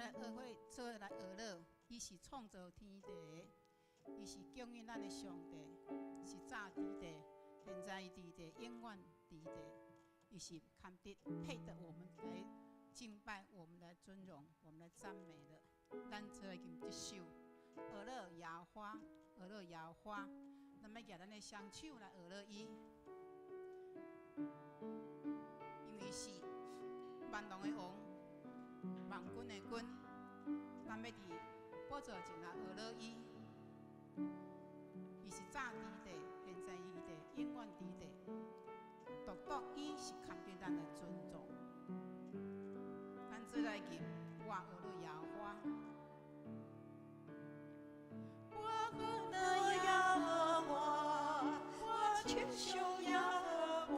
咱學會做來學樂，伊是創造天地的，伊是供應咱的上帝，是早佇地，現在佇地，永遠佇地。伊是堪得配得我們來敬拜，我們來尊榮，我們來讚美的。咱做來吟這首《呵咾耶和華》，呵咾耶和華，咱欲舉咱的雙手來呵咾伊，因為是萬王的王，萬軍的軍，咱欲佇寶座前來呵咾伊。伊是早佇地，現在佇地，永遠佇地。獨獨伊是堪得咱的尊重。咱做來吟，我呵咾耶和華。我呵咾耶和華，我稱頌耶和華，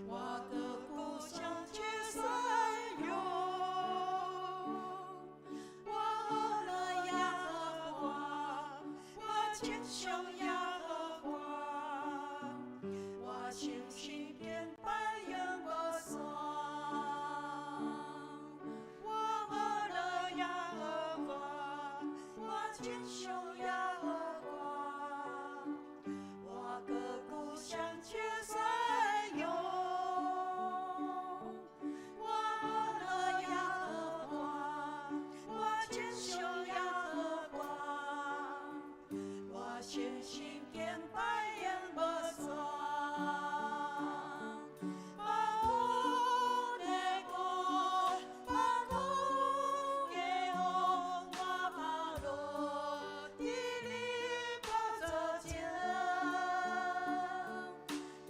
我的故鄉求讚榮。我呵咾耶和華，我稱頌耶和華，我誠心敬拜永無散。我呵咾耶和華，我稱頌耶和華，我的故鄉求讚榮。我呵咾耶和華，我稱頌耶和華，我誠心敬拜永無散。萬軍的軍，萬軍的王，我趴落佇你寶座前，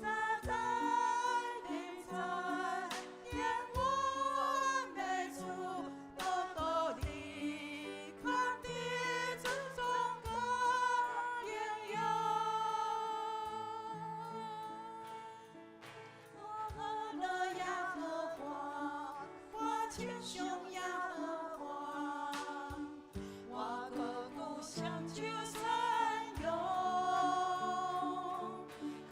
早知今知，永遠的主，獨獨你堪得尊崇佮榮耀。我呵咾耶和華，我稱頌耶和華，我的故鄉求讚榮。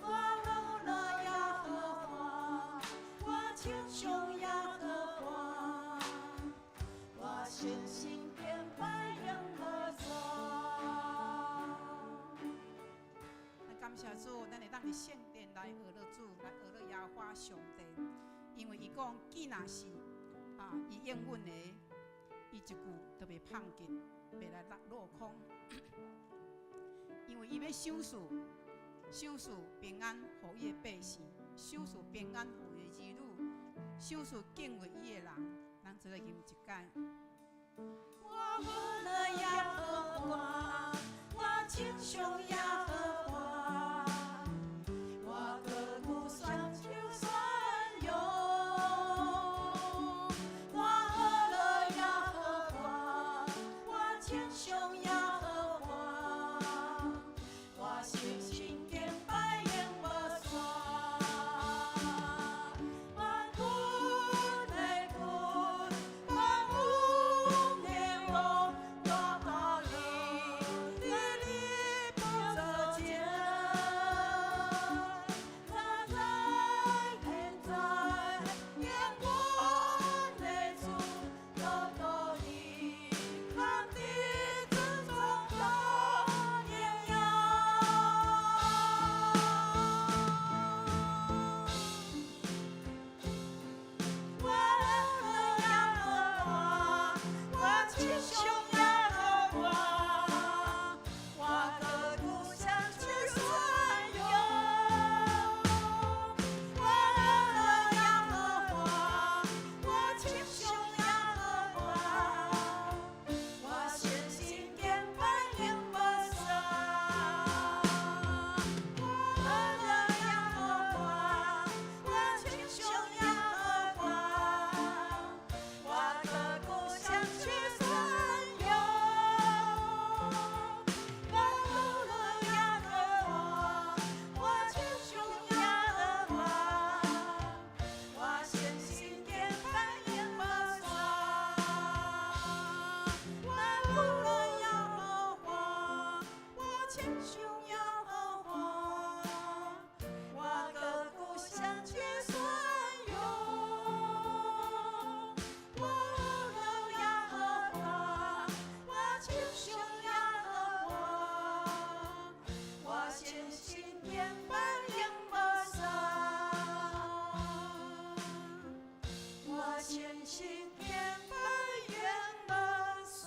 我呵咾耶和華，我稱頌耶和華，我誠心敬拜永無散。咱感謝主，咱會當佇聖殿來呵咾主，來呵咾耶和華上帝。因為伊講，既若是啊，伊應允的，伊一句都袂碰見，袂來落空。因為伊欲賞賜，賞賜平安予伊的百姓，賞賜平安予伊的兒女，賞賜敬畏伊的人，咱做來吟一擺。我呵咾耶和華，我稱頌耶和華，我的故鄉求讚榮。我呵咾耶和華，我稱頌耶和華，我誠心敬拜永無散。萬軍的軍，萬軍的王，我趴落佇你寶座天伴永無散。我虔誠天伴永無散。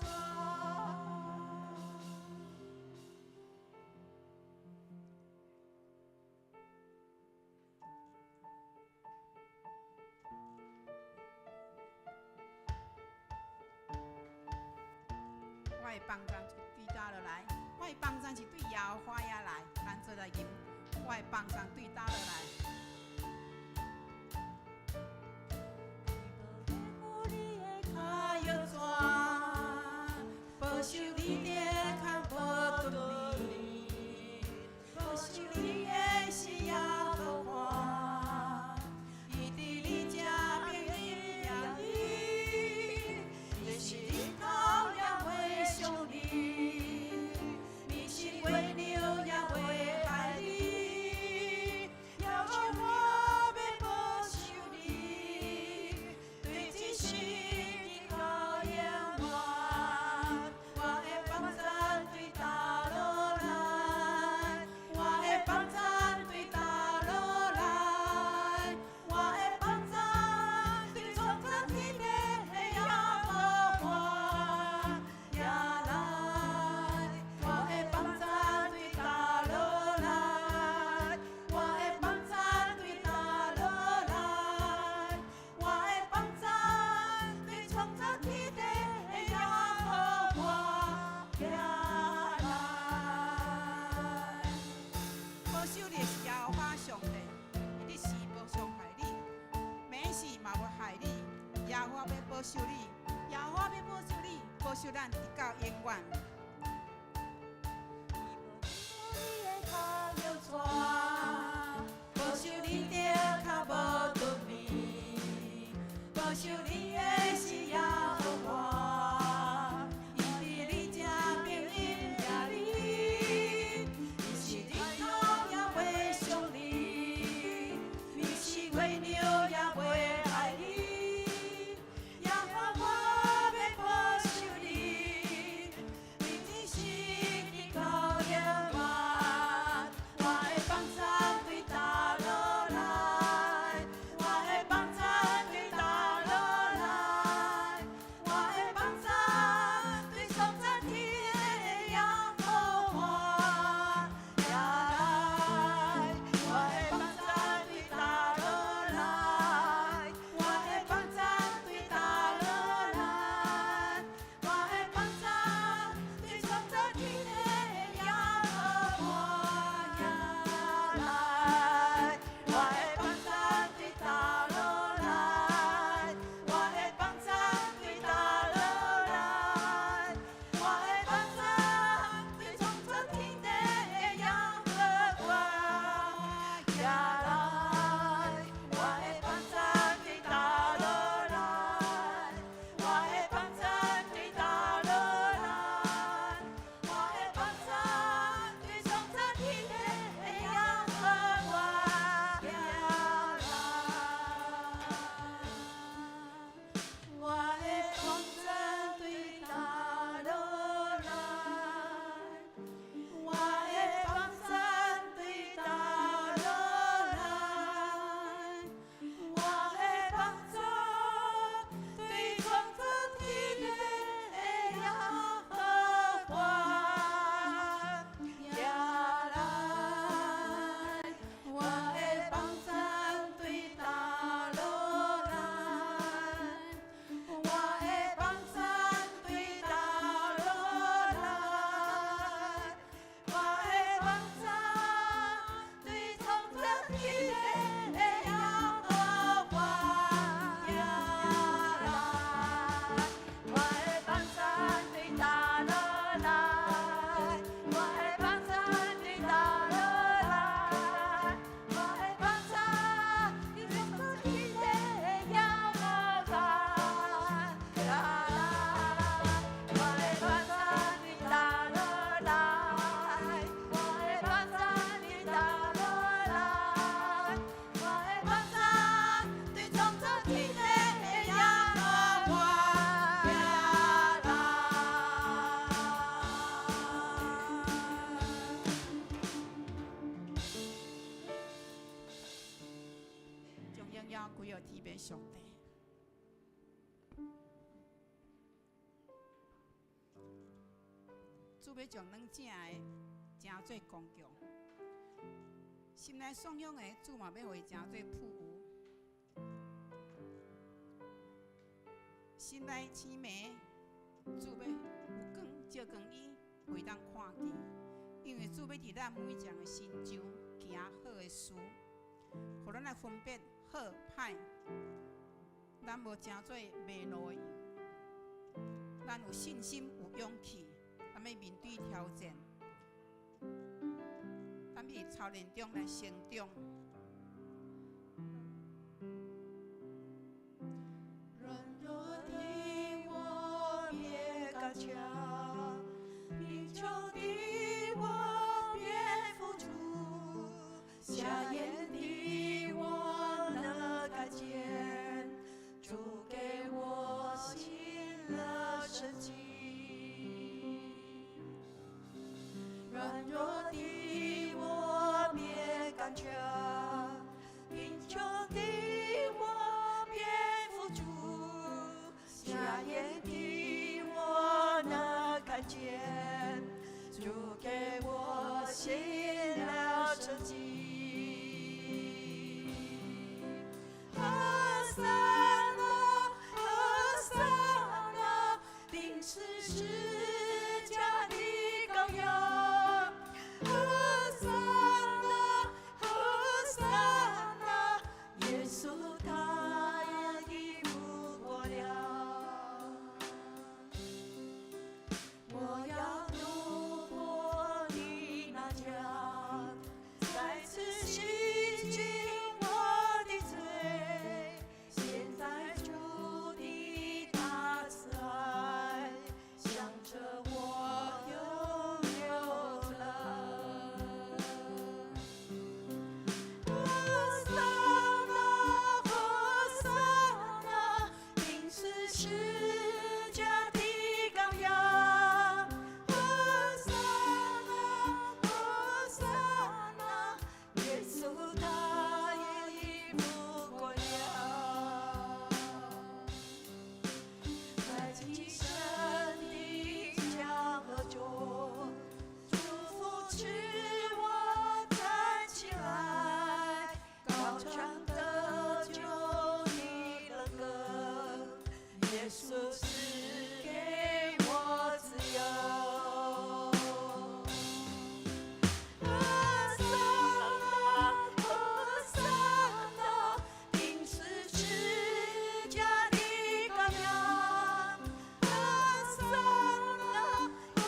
我的幫贊是對佗落來？我的幫贊是對耶和華遐來，咱做來吟。我的幫贊對佗落來？伊無你的跤藥紙，保守你的跤無頓眠，保守你的是耶和華，伊佇你這邊蔭你，伊是日頭也袂傷你，伊是月亮也袂害你。耶和華欲保守你，對這世直到永遠。我的幫贊對佗落來？我的幫贊對佗落來？我的幫贊對創造天地的耶和華遐來？我的幫贊對佗落來？我的幫贊對佗落來？我的幫贊對創造天地的耶和華遐來？保守你的是耶和華上帝，伊日時無傷害你，暝時嘛無害你。耶和華欲保守你，耶和華欲保守你，保守咱直到永遠。伊無你的跤藥紙，保守你的跤無頓眠，保守你的是耶和華，伊佇你這邊蔭你，伊是日頭也袂傷你，伊是月亮也袂害你。耶和華欲保守你，對了歸予天父上帝。主欲將咱正的成做剛強，心內散弱的主嘛欲予伊成做富有，心內醒迷，主欲有光照光伊，會當看見。因為主欲佇咱每一人的身上行好的事，予咱來分別好歹。咱無成做迷路的羊，咱有信心、有勇氣，咱欲面對挑戰，咱欲佇操練中來成長。軟弱的我別剛強，貧窮的我別富足，瞎眼的我能看見，主給我新的生機。軟弱的我別剛強，貧窮的我別富足，瞎眼的我能看見，主給我新的生機。和散那，和散那，釘死十架的羔羊。和散那，和散那，耶穌他已復活了。我要渡過的那江，再次洗淨我的罪。現在主的大慈愛，向着我永留了。和散那，和散那，釘死十架的羔羊。和散那，和散那，耶穌他已復活了。在極深的江河中，主扶持我站起來，高唱得救的樂歌。耶穌賜給我自由。和散那，和散那，釘死十架的羔羊。和散那，和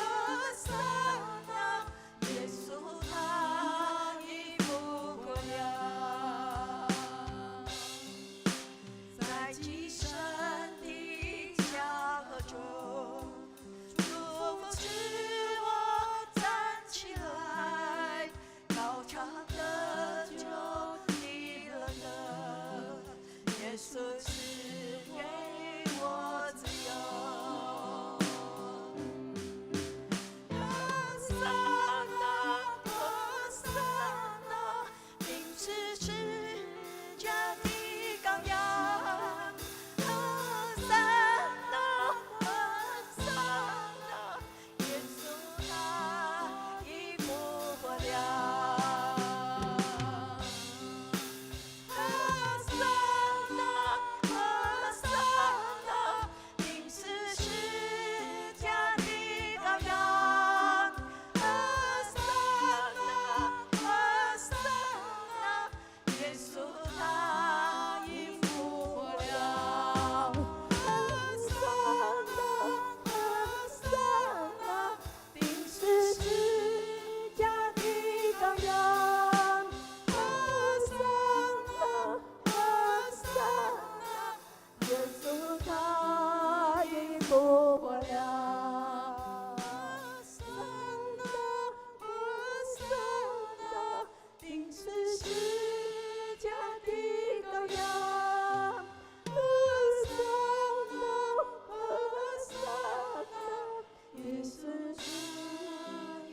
散那，耶穌他已復活了。在極深的江河中，主扶持我站起來，高唱得救的樂歌。耶穌賜給我自由。和散那，和散那，釘死十架的羔羊。和散那，和散那，耶穌他已復活了。和散那，和散那，釘死十架的羔羊。和散那，和散那，耶穌他已復活了。和散那，和散那，釘死十架的羔羊。和散那，和散那，耶穌他已復活了。和散那，和散那，釘死十架的羔羊。和散那，和散那，耶穌十架的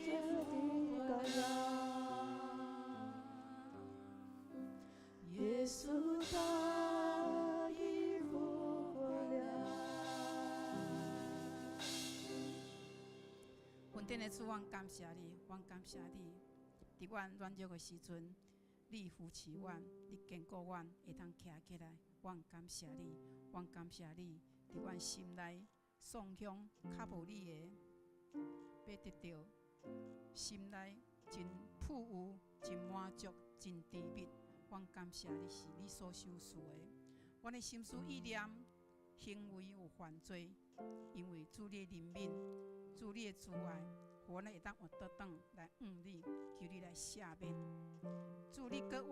羔羊。耶穌他的主，阮感謝你，阮感謝你。佇阮軟弱的時陣，你扶持阮，你堅固阮，會當徛起來。阮感謝你，阮感謝你。佇阮心內喪鄉較無你的，欲得著心內真富有、真滿足、真甜蜜。阮感謝你是你所賞賜的。阮的心思意念、行為有犯罪，因為主你的憐憫，主你的慈愛，予阮會當活倒轉來向你，求你來赦免。主你閣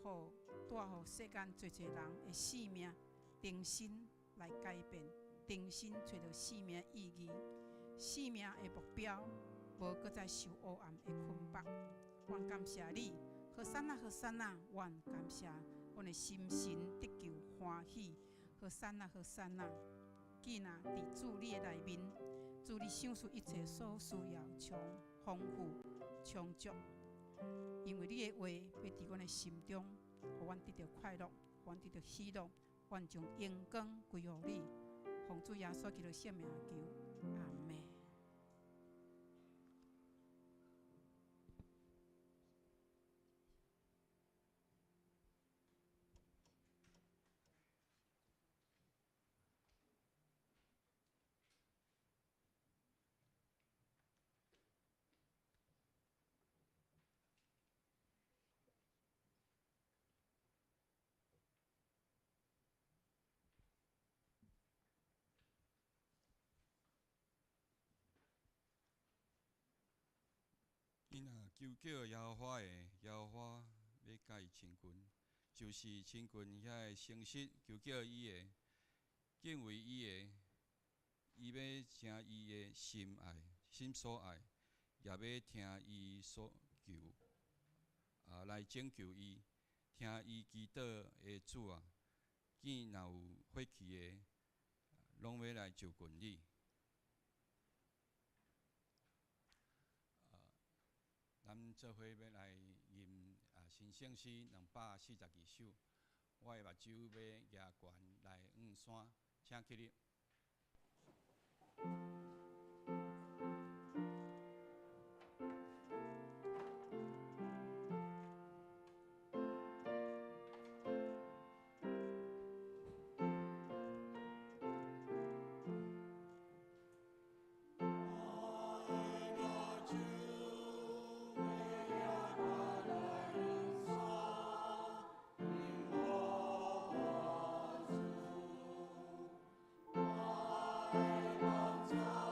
活，予帶予世間濟濟人的生命重新來改變，重新揣著生命意義、生命的目標，無閣再受黑暗的捆綁。阮感謝你，和散那，和散那，阮感謝，阮的心神得救歡喜。和散那，和散那，囝若佇主你的內面，主你賞賜一切所需要，充豐富充足。因為你的話欲佇阮的心中，予阮得著快樂，予阮得著喜樂，阮將榮光歸予你，奉主耶穌基督聖名求，阿們。囝若求叫耶和華的，耶和華欲共伊親近，就是親近遐个誠實求叫伊的，敬畏伊的，伊欲成伊的心愛、心所愛，也欲聽伊所求，來拯救伊，聽伊祈禱的主啊，囝若有血氣的，攏欲來就近你。咱做伙欲來吟新聖詩242首，我的目睭欲舉懸來向山，請起立。我的目睭。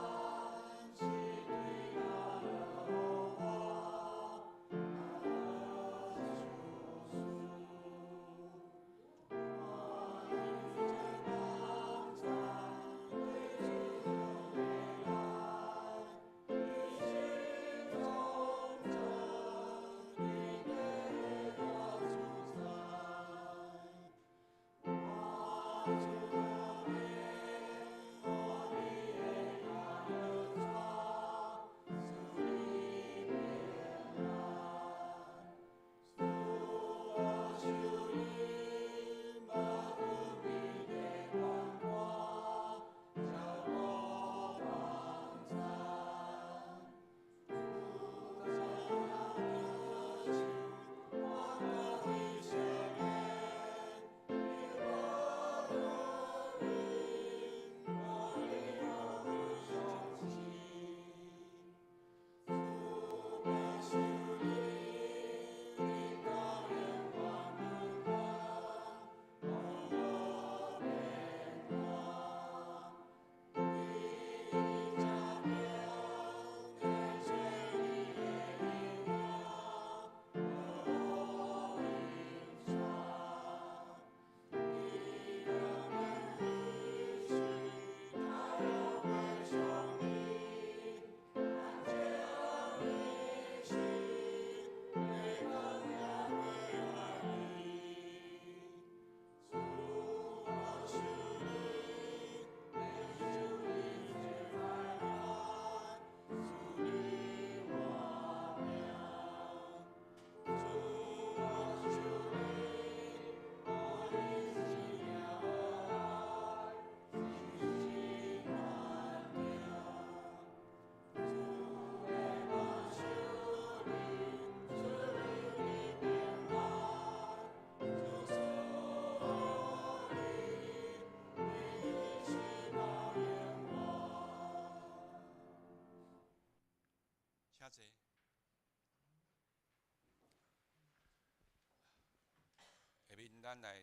面咱來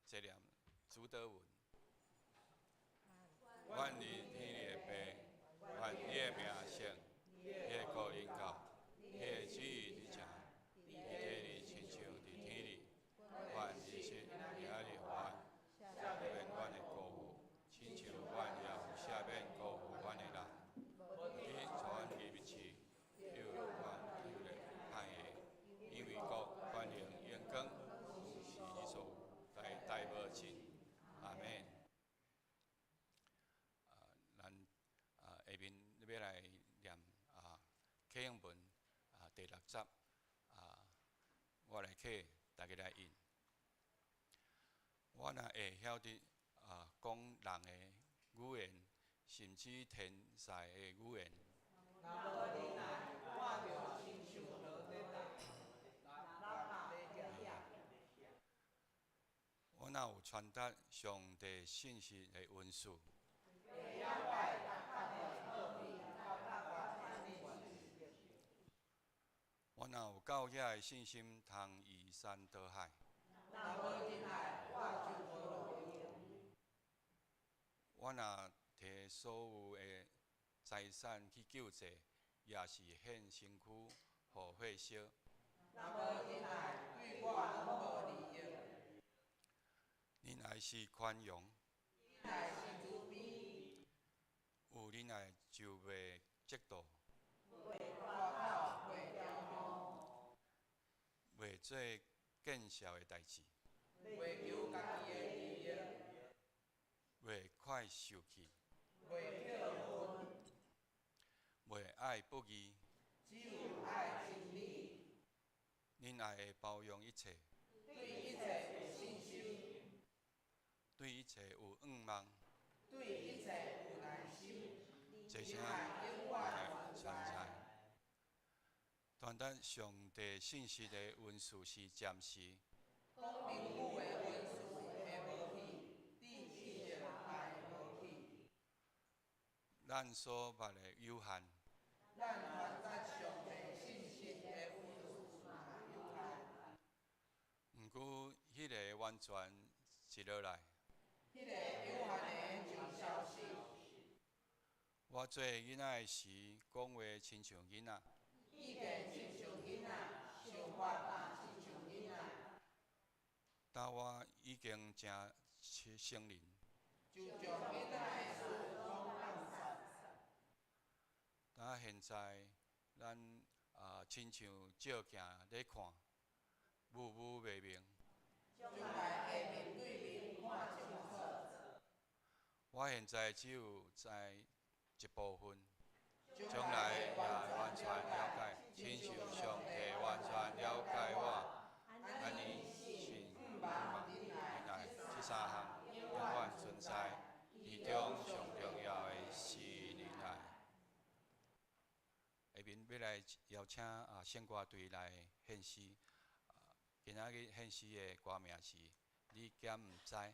齊念主禱文。願你天裡的父，願你的名聖，你的國臨到，你的旨意佇成，佇地裡親像佇天裡。願日日今仔日予阮，赦免阮的過誤，親像阮也有赦免辜負阮的人。毋去帶阮入試，救阮脫離歹的，因為國、權能、榮光，攏是你所有，代代無盡。阿門。咱下面欲來念啟應文第六節，我來啟，大家來應。我若會曉得講人的語言，甚至天使的語言。若無忍耐，我就親像鑼鼓喇叭。我若有傳達上帝信息的恩賜，會了解逐款的奧秘佮各款的知識。我若有夠遐的信心，通移山倒海。若無忍耐，我就無路用。我若提所有的財產去救濟，也是獻身軀予火燒。若無忍耐，對我攏無利益。忍耐是寬容，忍耐是慈悲。有忍耐就袂嫉妒，袂誇口，袂驕傲，袂做見笑的代誌，袂求家己的利益，袂快受氣，袂氣憤，袂愛不義，只有愛真理。忍耐會包容一切，對一切有信心，對一切有向望，對一切有耐心。這些忍耐永遠存在。傳達上帝信息的恩賜是暫時，講靈語的恩賜會無去，知識嘛會無去。咱所捌的有限，咱傳達上帝信息的恩賜嘛有限。毋過彼个完全一落來，彼个有限的就消失。我做囡仔的時，講話親像囡仔，意見親像囡仔，想法嘛親像囡仔。當我已經成成人，就將囡仔的事攏放殺。當現在咱親像照鏡咧看，霧霧袂明。將來會面對面看清楚。我現在只有知一部分，將來也完全了解，親像上帝完全了解我。按呢信、望、忍耐這三項永遠存在，其中上重要的是忍耐。下面欲來邀請聖歌隊來獻詩。今仔日獻詩的歌名是《你敢毋知》。你敢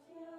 知？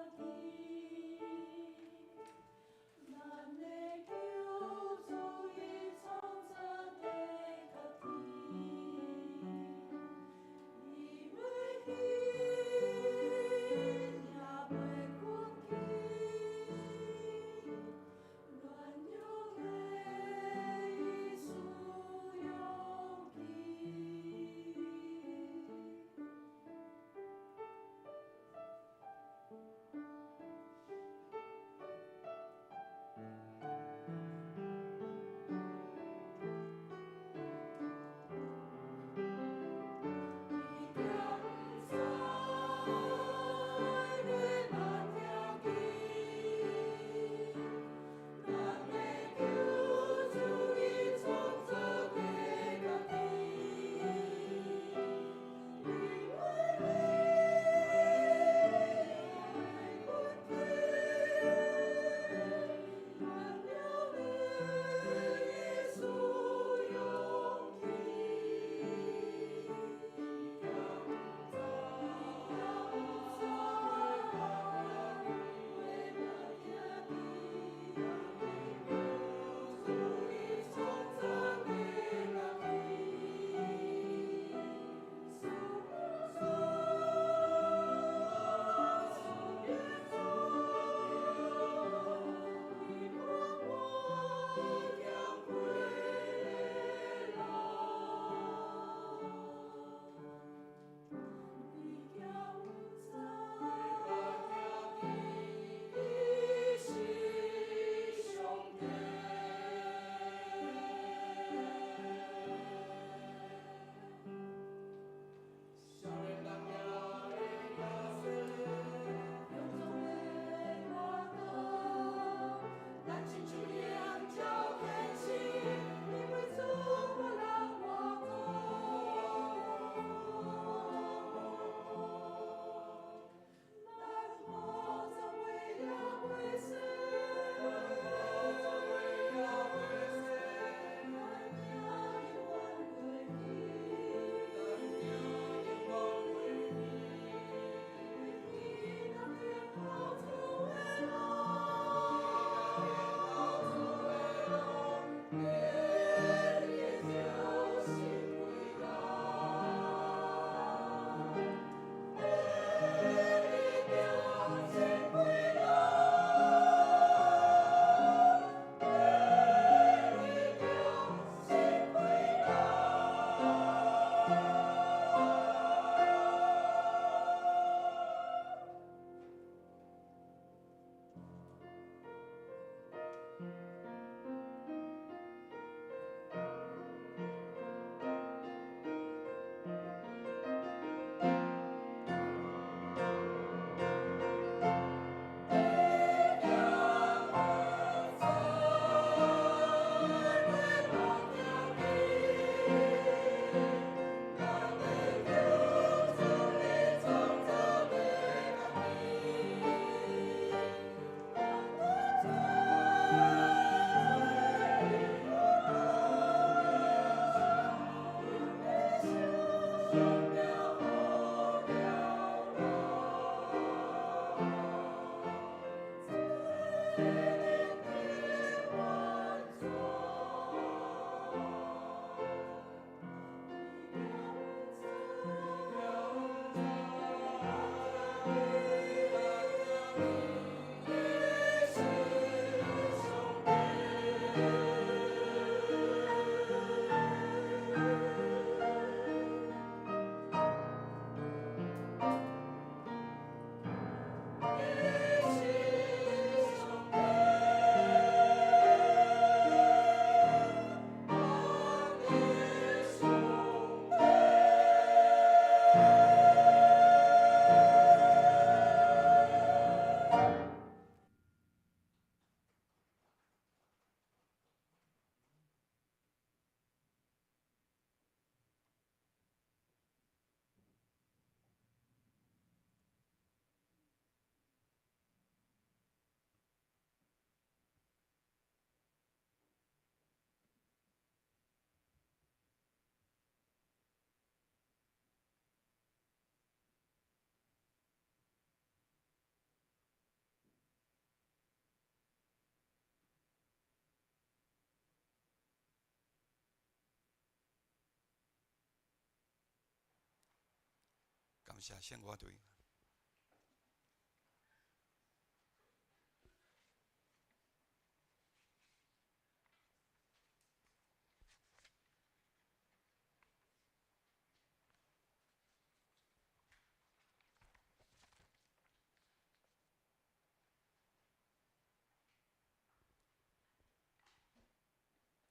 感謝聖歌隊。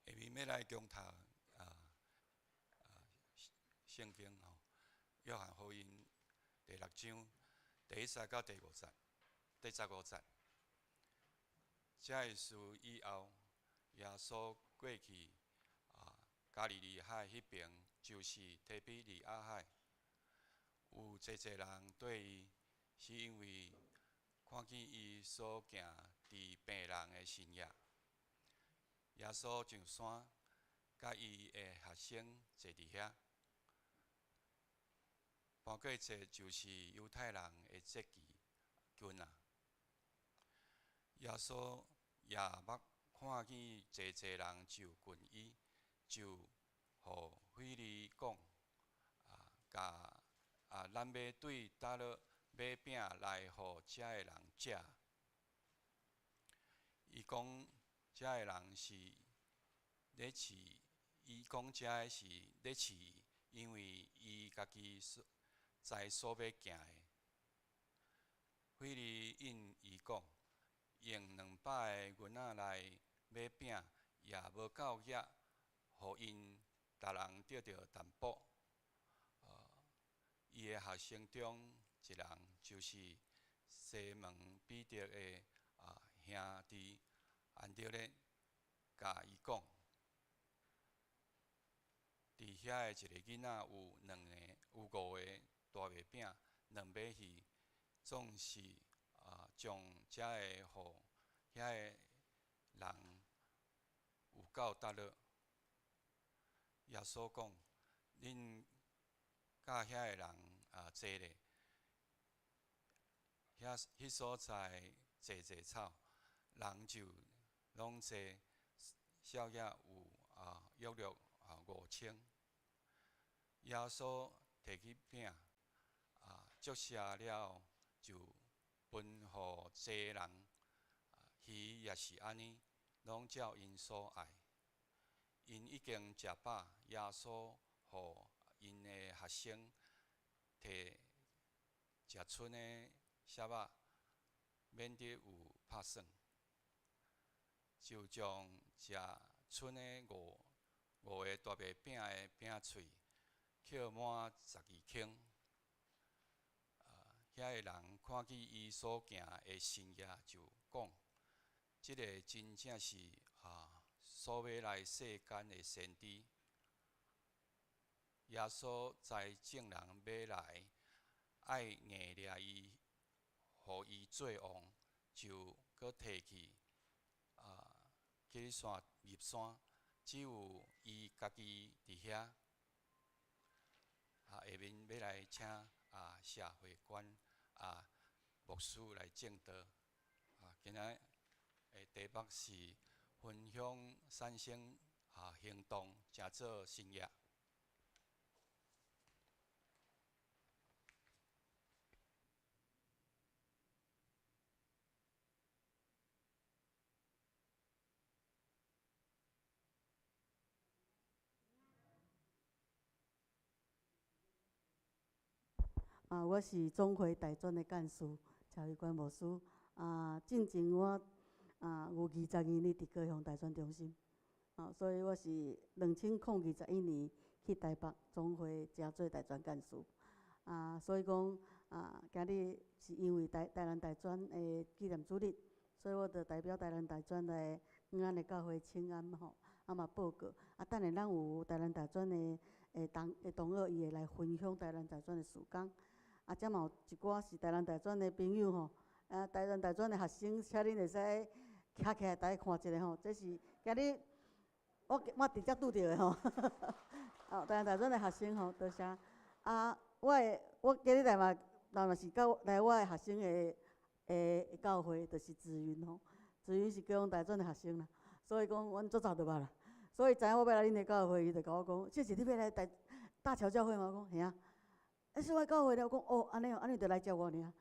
下面欲來共讀聖經吼，約翰福音第六章第一節到第五節，第十五節。這个事以後，耶穌過去加利利海彼爿，就是提比利亞海。有濟濟人綴伊，是因為看見伊所行治病人的神跡。耶穌上山，佮伊的學生坐佇遐。盤過節就是猶太人的節期近啊。耶穌也捌看見濟濟人就近伊，就予腓利講：共咱欲對佗落買餅來予遮个人食？伊講遮个人是咧試，伊講遮个是咧試伊，因為伊家己所知所欲行的。腓利應伊講：用200个銀仔來買餅，也無夠額，予𪜶逐人得著淡薄。伊的學生中一人，就是西門彼得的兄弟安德烈，共伊講：佇遐的一个囡仔有兩个、有五个大麥餅、兩尾魚，總是將這个予遐个人有夠佗落？耶穌講：恁佮遐个人坐咧，遐彼所在濟濟草，人就攏坐，數額有約略5000。耶穌提起餅，祝謝了後，就分予濟人，魚也是按呢，攏照𪜶所愛。𪜶已經食飽，耶穌予𪜶的學生提食賰的屑仔，免得有拍散。就將食賰的五個大麥餅的餅碎，抾滿12坑。遐个人看見伊所行的神跡，就講：這个真正是所欲來世間的先知。耶穌知眾人欲來愛硬掠伊，予伊做王，就閣退去去山入山，只有伊家己佇遐。下面欲來請謝慧娟牧師來證道。今仔的題目是分享產生行動，成做神跡。我是總會大專的幹事蔡慧娟牧師。進前我有22年佇高雄大專中心，所以我是2021年去台北總會成做大專幹事。所以講今日是因為台南大專的紀念主日，所以我就代表台南大專來向咱的教會請安吼，嘛報告。等下咱有台南大專的同學，伊會來分享台南大專的事工。遮嘛有一寡是台南大專的朋友吼，台南大專的學生，請恁會使徛起來，大家看一下吼。這是今日我直接拄著的吼。台南大專的學生吼，多謝。我今日來嘛，嘛是到來我的學生的教會，就是紫雲吼。紫雲是高雄大專的學生啦，所以講阮足早就捌啦。所以知影我欲來恁的教會，伊就共我講：這是你欲來大橋教會嗎？我講嘿啊。啊，是我教會了，我講哦，按呢哦，按呢就來接我爾。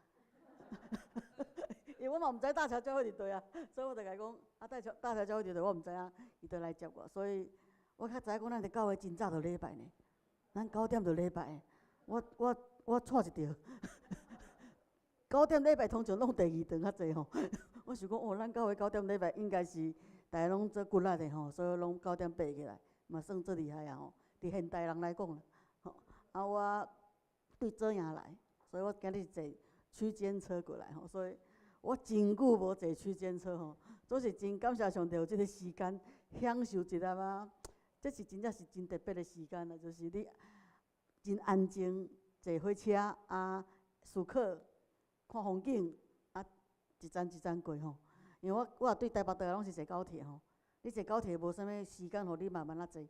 因為我嘛毋知大橋教會佇佗啊，所以我就共伊講，啊，大橋教會佇佗，我毋知影，伊就來接我，所以我較知影講咱佇教會真早就禮拜呢，咱9點就禮拜，我錯一條，九點禮拜通常攏第二頓較濟吼，我想講哦，咱教會九點禮拜應該是逐家攏做骨力的吼，所以攏9點8起來，嘛算足厲害啊吼。佇現代人來講啦，吼，啊我對左營來，所以我今日坐區間車過來吼，所以我真久無坐區間車吼，總是真感謝上帝有這個時間享受一粒仔，這是真正是真特別的時間啦，就是你真安靜坐火車啊，思考看風景啊，一站一站過吼。因為我也對台北倒來攏是坐高鐵吼，你坐高鐵無啥物時間予你慢慢仔坐。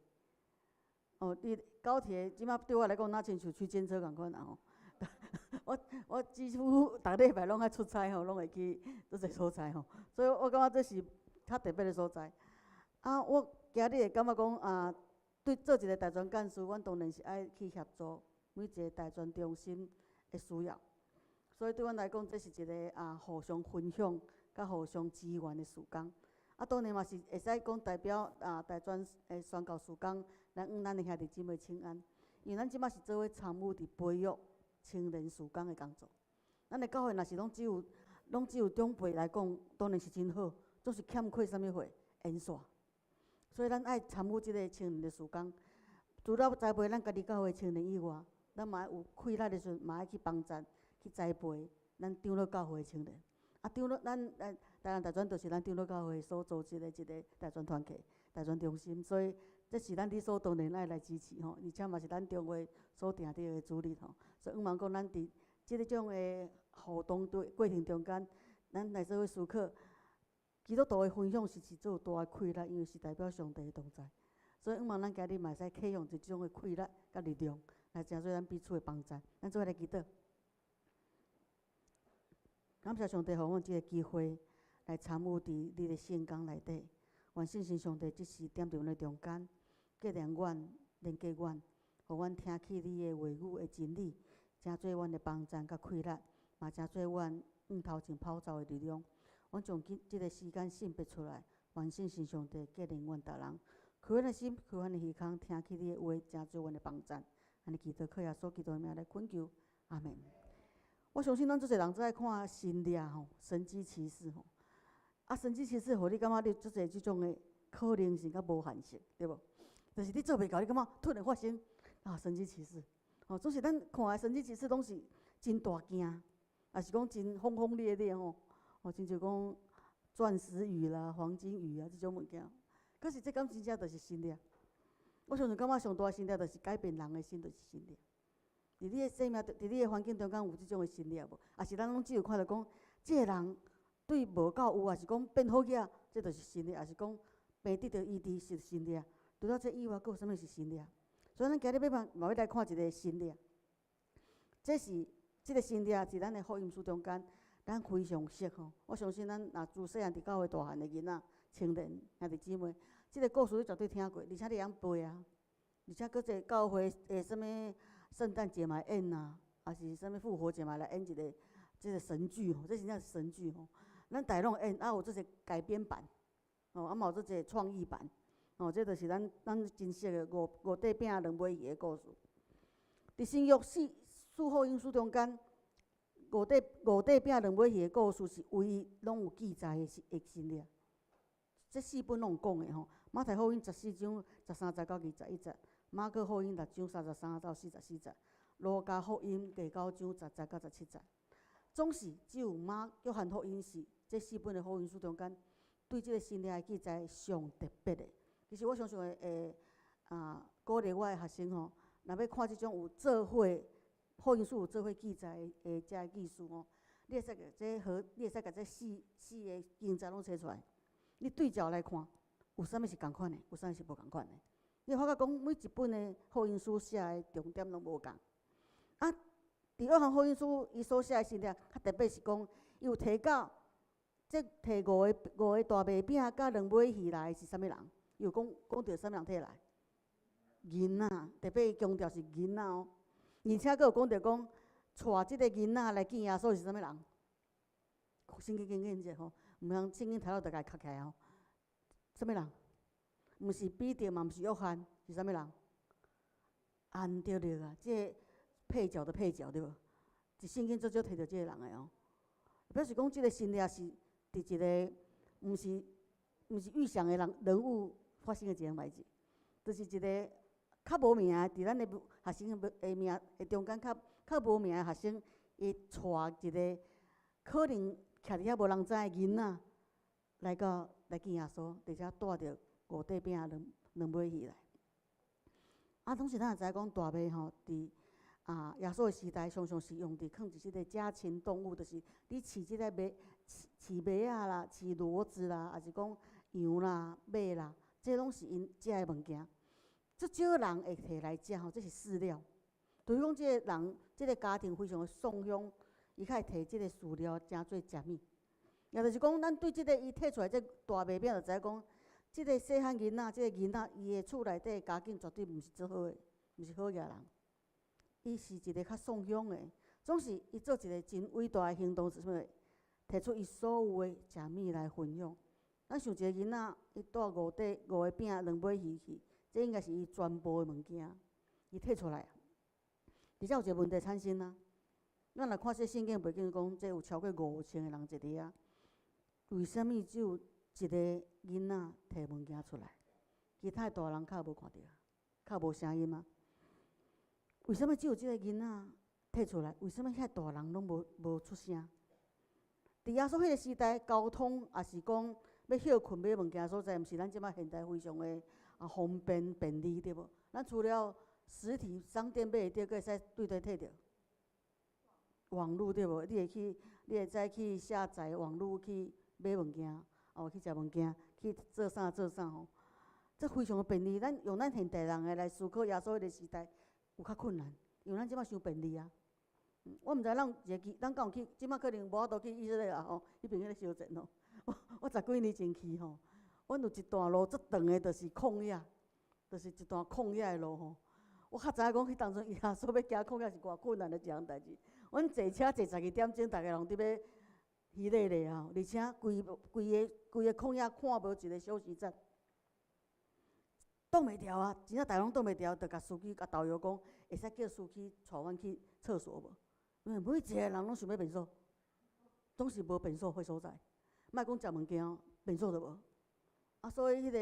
哦，你高鐵這擺對我來講，若親像區間車仝款啊吼。我幾乎逐禮拜攏愛出差吼，攏會去足濟所在吼，所以我感覺這是較特別的所在。啊，我今日會感覺講啊，對做一個大專幹事，阮當然是愛去協助每一個大專中心的需要。所以對阮來講，這是一個啊互相分享、佮互相支援的時間。啊，當然嘛是會使講代表啊大專的宣教事工來向咱的兄弟姊妹請安，因為咱這擺是做伙參與佇培育青年事工的工作。咱的教會若是攏只有長輩來講，當然是真好，總是欠缺啥物貨緣線。所以咱愛參與這個青年的事工，除了栽培咱家己教會青年以外，咱嘛愛有氣力的時陣，嘛愛去幫贊、去栽培咱長老教會的青年。啊，長老咱台南大專就是咱長老教會所組織的一個大專團契、大專中心，所以這是咱理所當然愛來支持吼，而且嘛是咱中會所定著的主日吼。所以向望講，咱佇這個種的互動對過程中間，咱來做伙思考，基督徒的分享是足有大的氣力，因為是代表上帝的同在。所以向望咱今日嘛會使啟用這種的氣力佮力量，來成做咱彼此的幫贊。咱做伙來祈禱。感謝上帝，予阮這個機會來參與佇你的聖工內底。願聖神上帝這時踮佇阮的中間，激勵阮、連結阮，予阮聽起你的話語的真理，成做阮的幫贊佮氣力，嘛成做阮向頭前跑走的力量。阮將今這個時間聖別出來，願聖神上帝激勵阮逐人，開阮的心，開阮的耳孔，聽起你的話，成做阮的幫贊。按呢祈禱，靠耶穌基督的名來懇求，阿門。我相信咱足濟人最愛看神蹟吼，神蹟奇事吼。啊，神蹟奇事，予你感覺你足濟這種的可能性佮無限性，對無？就是你做袂到，你感覺突然發生啊，神蹟奇事。吼，總是咱看的神蹟奇事攏是真大件，抑是講真轟轟烈烈吼。吼，親像講鑽石魚啦、黃金魚啊這種物件。可是這敢真正就是神蹟？我相信感覺上大的神蹟就是改變人的心，就是神蹟。佇你的生命，佇你的環境中間有這種的神蹟無？抑是咱攏只有看著講，這個人對無夠有，抑是講變好額，這就是神蹟；抑是講病得著醫治是神蹟。除了這以外，閣有啥物是神蹟？所以咱今日欲嘛欲來看一個神蹟。這是這個神蹟佇咱的福音書中間，咱非常熟吼。我相信咱若自細漢佇教會大漢的囡仔、青年兄弟姊妹，這個故事你絕對聽過，而且你會曉背啊。而且閣這教會的啥物聖誕節嘛會演啊，抑是啥物復活節嘛來演一個這個神劇吼，這真正是神劇吼。咱逐家攏會演，啊有這個改編版，吼，啊嘛有這個創意版，吼，這就是咱真熟的五塊餅兩尾魚的故事。佇新約四福音書中間，五塊餅兩尾魚的故事是唯一攏有記載的是的神蹟。這四本攏有講的吼，馬太福音14章13節到21節，馬可福音6章33到44節，路加福音第九章10節到17節。總是只有馬約翰福音是這四本的福音書中間，對這個神蹟的記載上特別的。其實我相信會啊，鼓勵我的學生吼，若欲看這種有做伙福音書有做伙記載的這个記事吼，你會使共這四個經節攏揣出來，你對照來看，有啥物是仝款的，有啥物是無仝款的。你會發覺講每一本的福音書寫的重點攏無仝。啊，佇約翰福音書伊所寫的神蹟，較特別是講，伊有提到，這提五個大麥餅佮兩尾魚來的是啥物人？伊有講講著啥物人提來？囡仔，特別伊強調是囡仔哦。而且閣有講著講，帶這個囡仔來見耶穌是啥物人？聖經經驗者吼，毋通聖經頭路就共伊磕起來吼。啥物人？毋是彼得嘛，毋是約翰，是啥物人？安德烈啊，這個配角的配角對無？佇聖經足少提著這個人的哦。表示講，這個神跡是佇一個毋是預想的人物發生的一件代誌，就是一個較無名的，佇咱的學生的名的中間較無名的學生，伊帶一個可能徛佇遐無人知的囡仔來到來見耶穌，而且帶著五塊餅兩尾魚來。啊，當時咱也知影講大麥吼，佇耶穌的時代，常常是用佇囥佇這個家禽動物，就是你飼這個馬、飼馬仔啦、飼騾子啦，抑是講羊啦、馬啦，這攏是𪜶食的物件。足少人會提來食吼，這是飼料。就是講，這個人、這個家庭非常的喪鄉，伊較會提這個飼料誠做食物。也就是講，咱對這個伊提出來這大麥餅，就知影講，這個細漢囡仔，這個囡仔，伊的厝內底家境絕對毋是足好的，毋是好額人。伊是一個較喪鄉的，總是伊做一個真偉大的行動，是啥物？提出伊所有的食物來分享。咱想一個囡仔，伊帶五塊五個餅兩尾魚去，這應該是伊全部的物件，伊提出來。而且有一個問題產生啊！咱來看這聖經背景講，這有超過5000個人坐佇遐，為啥物只有一個囡仔提物件出來？其他的大人較無看著，較無聲音啊？為啥物只有這個囡仔提出來？為啥物遐大人攏無出聲？佇耶穌彼個時代，交通抑是講欲歇睏買物件所在，毋是咱這擺現代非常的方便便利對無？咱除了實體商店買會著，閣會使對佗提著網路對無？你會去，你會使去下載網路去買物件，哦，去食物件，去做啥做啥吼，這非常的便利。咱用咱現代人的來思考耶穌彼個時代有較困難，因為咱這擺傷便利啊。我毋知咱有一個機，咱敢有去？這擺可能無法度去以色列啊吼，彼邊彼個相戰吼。我十幾年前去吼，阮有一段路足長的，就是曠野，就是一段曠野的路吼。我較知影講，彼當陣耶穌欲行曠野是偌困難的一項代誌。阮坐車坐12點鐘，逐家攏佇欲稀咧咧啊！而且規個曠野看無一個休息站，擋袂牢啊！真正逐家攏擋袂牢，就共司機共導遊講，會使叫司機帶阮去廁所無？因為每一個人攏想欲便所，總是無便所彼所在。莫講食物件，便所都無。啊，所以彼個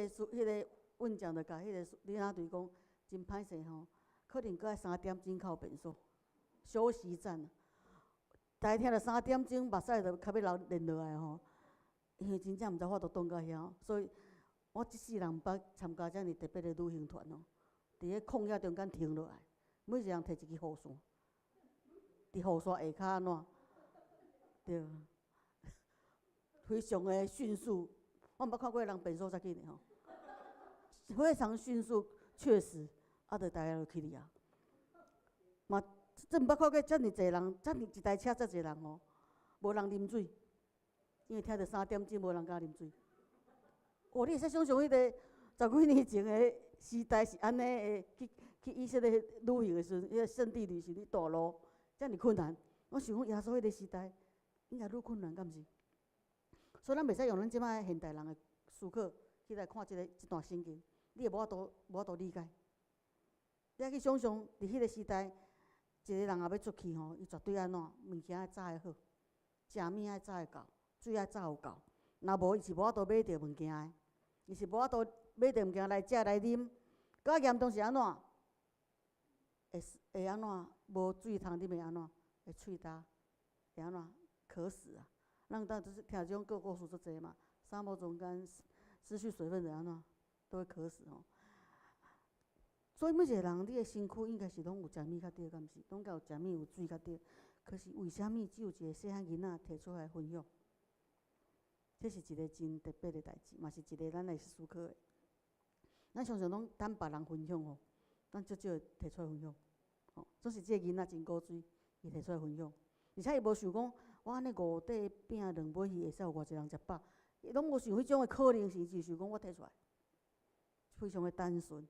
運將就共彼個領隊講，真歹勢吼，可能閣愛三點鐘才有便所休息站。逐家聽著三點鐘，目屎就較欲流連落來吼，因為真正毋知法度擋到遐，所以我這世人毋捌參加遮爾特別的旅行團哦。佇咧曠野中間停落來，每一個人提一支雨傘，佇雨傘下跤按怎？對，非常的迅速。我毋捌看過人便所遮緊的吼，非常迅速，確實，啊，就逐家就去哩啊。嘛，真毋捌看過遮爾濟人，遮爾一台車遮濟人吼，無人啉水，因為聽著三點鐘無人敢啉水。哦，你會使想像彼個十幾年前的時代是按呢的，去以色列旅行的時陣，彼個聖地旅行，你大路遮爾困難。我想講耶穌彼個時代應該愈困難，敢毋是？所以咱袂使用咱這擺現代人的思考去來看這段聖經，你會無法度理解。你愛去想像，佇彼個時代，一個人若欲出去吼，伊絕對按怎？物件愛紮會好，食物愛紮會夠，水愛紮有夠。若無，伊是無法度買著物件的，伊是無法度買著物件來食來啉。閣較嚴重是按怎？會按怎？無水通啉會按怎？會喙焦，會按怎？渴死啊！咱當就是聽這種故事足濟嘛，沙漠中間失去水分就按怎？都會渴死吼。所以每一個人，你的身軀應該是攏有食物較對，敢毋是？攏該有食物有水較對。可是為啥物只有一個細漢囡仔提出來分享？這是一個真特別的代誌，嘛是一個咱來思考的。咱常常攏等別人分享吼，咱足少會提出來分享。吼，總是這個囡仔真古錐，伊提出來分享，而且伊無想講，我按呢五塊餅兩尾魚會使予偌濟人食飽，伊攏無想彼種的可能性，就想講我提出來，非常的單純。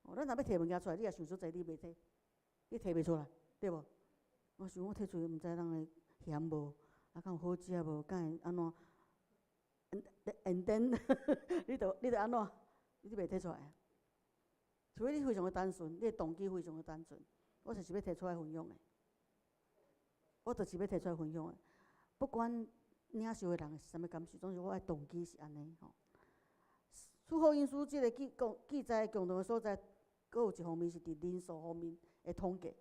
哦，咱若欲提物件出來，你也想足濟，你袂提。你提袂出來，對無？我想我提出來，毋知人會嫌無，啊，敢有好食無？敢會按怎？And then 你就按怎？你就袂提出來啊？除非你非常的單純，你的動機非常的單純，我就是欲提出來分享的，我就是欲提出來分享的。不管領受的人是啥物感受，總之我的動機是按呢吼。四福音書這个記講記載共同的所在，閣有一方面是佇人數方面的統計。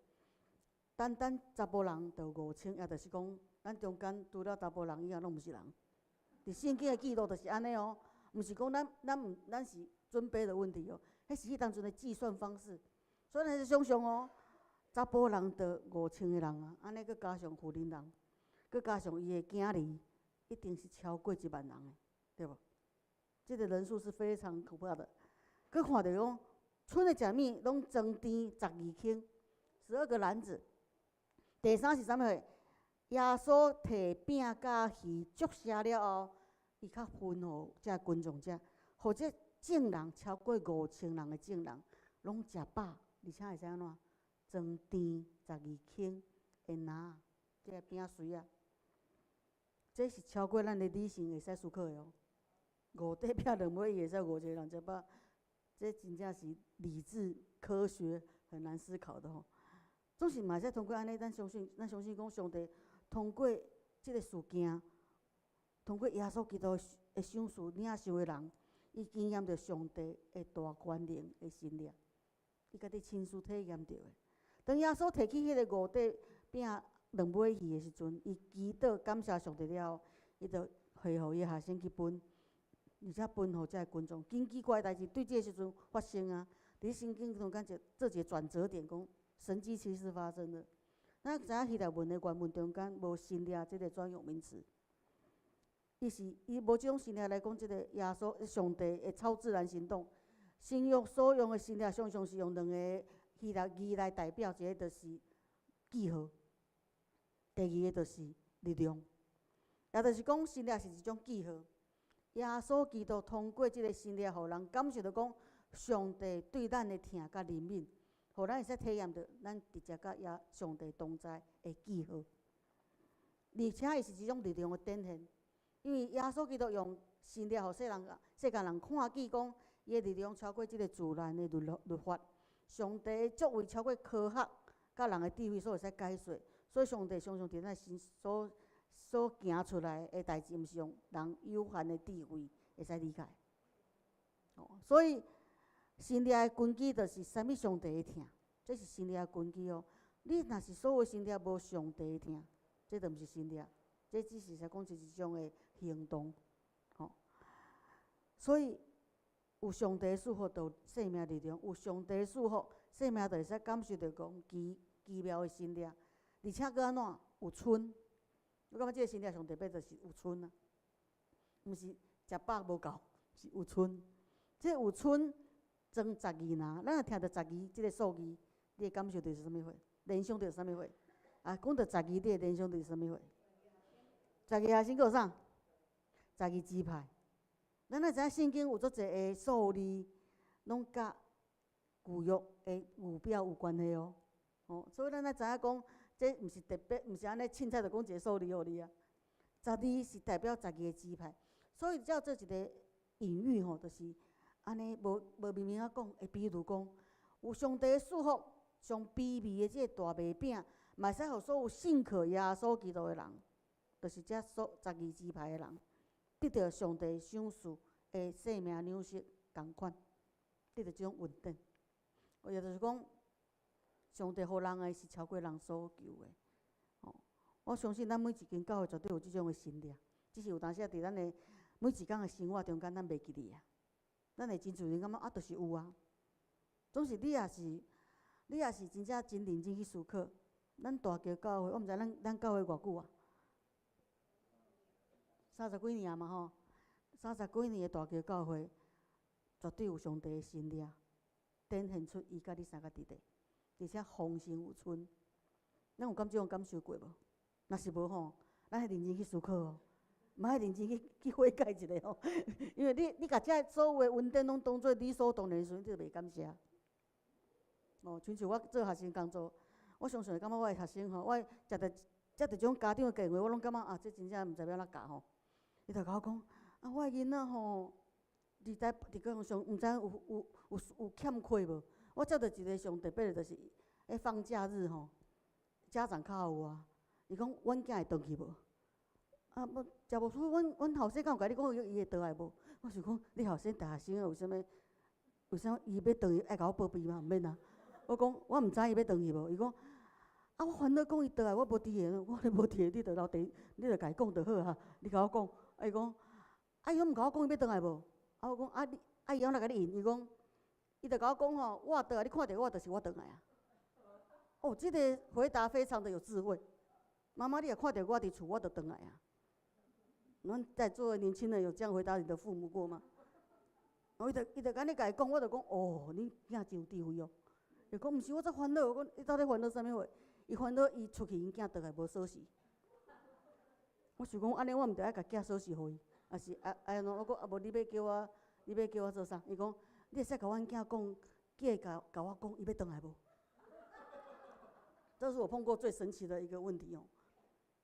單單查埔人就5000，也就是講，咱中間除了查埔人以外，攏毋是人。佇聖經的記錄就是按呢哦，毋是講咱毋咱是尊卑的問題哦，彼是彼當陣的計算方式。所以咱想象哦，查埔人就5000個人啊，按呢閣加上婦人人，閣加上伊的囝兒，一定是超過1萬人的，對無？這個人數是非常可怕的。閣看著講，賰的食物攏裝甜12輕，12個籃子。第三是啥物貨？耶穌提餅佮魚祝謝了後，伊較分予遮群眾食，予這眾人超過5000人的眾人，攏食飽，而且會使按怎？裝甜12輕的籃，這个餅碎仔。這是超過咱的理性會使思考的哦。五塊餅兩尾魚會使5000人食飽，這真正是理智科學很難思考的吼。總是嘛會使通過按呢，咱相信講上帝通過這个事件，通過耶穌基督的賞賜領受的人，伊經驗著上帝的大權能的神力，伊家己親自體驗著的。當耶穌提起彼個五塊餅兩尾魚的時陣，伊祈禱感謝上帝了後，伊就下予伊學生去分，而且分予遮个群眾。真奇怪的代誌對這个時陣發生啊！佇聖經中間就做一個轉折點，講神蹟奇事發生了。咱知影希臘文的原文中間無神蹟這個專有名詞，伊是伊無這種神蹟來講，這個耶穌上帝的超自然行動。新約所用的神蹟，常常是用兩个希臘字來代表，一個就是記號，第二个就是力量。也就是講，神蹟是一種記號。耶穌基督通過這个神蹟，予人感受著講，上帝對咱的疼佮憐憫，予咱會使體驗著咱直接佮耶上帝同在的記號。而且伊是一種力量的展現，因為耶穌基督用神蹟，予世間人看見講，伊的力量超過這个自然的律法，上帝的作為超過科學佮人的智慧所會使解說，所以上帝常常佇咱身所行出來的代誌，毋是用人有限的智慧會使理解。哦，所以神蹟的根基就是啥物上帝的疼，這是神蹟的根基哦。你若是所有神蹟無上帝的疼，這就毋是神蹟，這只是說講是一種的行動。吼，所以有上帝祝福，就有生命力量；有上帝祝福，生命就會使感受著講奇妙的神蹟，而且閣按怎有賰。我感覺這个神蹟上特別，就是有賰啊，毋是食飽無夠，是有賰。這有賰裝十二籃，咱若聽著十二這个數字，你會感受著是啥物貨？聯想著啥物貨？啊，講著十二，你會聯想著是啥物貨？十二學生閣有啥？十二支派。咱若知影聖經有足濟个數字，攏佮舊約的預表有關係哦。哦，所以咱愛知影講，這毋是特別，毋是按呢凊彩就講一个數字予你啊。十二是代表十二个支派，所以才做一个隱喻吼，就是按呢無明明仔講，會比如講，有上帝的祝福，上卑微的這个大麥餅，嘛會使予所有信靠耶穌基督的人，就是這所十二支派的人，得著上帝賞賜的生命糧食仝款，得著這種恩典。也就是講，上帝予人的是超過人所求的。吼，我相信咱每一間教會絕對有這種的神蹟，只是有當時仔佇咱的每一工的生活中間，咱袂記得啊。咱會真自然感覺啊，就是有啊。總是你若是真正真認真去思考，咱大橋教會，我毋知咱教會偌久啊？三十幾年啊嘛吼，三十幾年的大橋教會，絕對有上帝的神蹟，展現出伊佮你相佮佇咧，而且豐盛有賰。咱有感這種感受過無？若是無吼，咱愛認真去思考哦，嘛愛認真去悔改一下吼，因為你共這所有的恩典攏當做理所當然的時陣，你就袂感謝。哦，親像我做學生工作，我常常會感覺我的學生吼，我接著這種家長的電話，我攏感覺啊，這真正毋知欲按怎教吼。伊就共我講，啊，我的囡仔吼，佇在佇高雄上，毋知影有欠缺無？我接著一個上特別的，就是咧放假日吼，家長敲予我，伊講阮囝會轉去無？啊，無，食無出，阮後生敢有共你講伊會轉來無？我想講，你後生大學生啊，為啥物？為啥物伊欲轉去愛共我報備嗎？毋免啊。我講我毋知伊欲轉去無，伊講啊，我煩惱講伊轉來，我無佇个，我講你無佇个，你著留佇，你著共伊講就好啊。你共我講，啊伊講，啊伊攏毋共我講伊欲轉來無？啊我講啊你，啊伊按怎共你應？伊講，伊著共我講吼，我轉來，你看著我就是我轉來啊。哦，這個回答非常的有智慧。媽媽，你若看著我佇厝，我就轉來啊。阮在座的年輕人有這樣回答你的父母過嗎？我伊就伊就按呢共伊講，我就講哦，恁囝真有智慧哦。伊講毋是，我足煩惱。我講你到底煩惱啥物貨？伊煩惱伊出去，𪜶囝轉來無鎖匙。我想講按呢，我毋著愛共寄鎖匙予伊，抑是啊啊按怎？我講啊無你欲叫我，你欲叫我做啥？伊講你會使共阮囝講，叫伊共共我講，伊欲轉來無？這是我碰過最神奇的一個問題哦。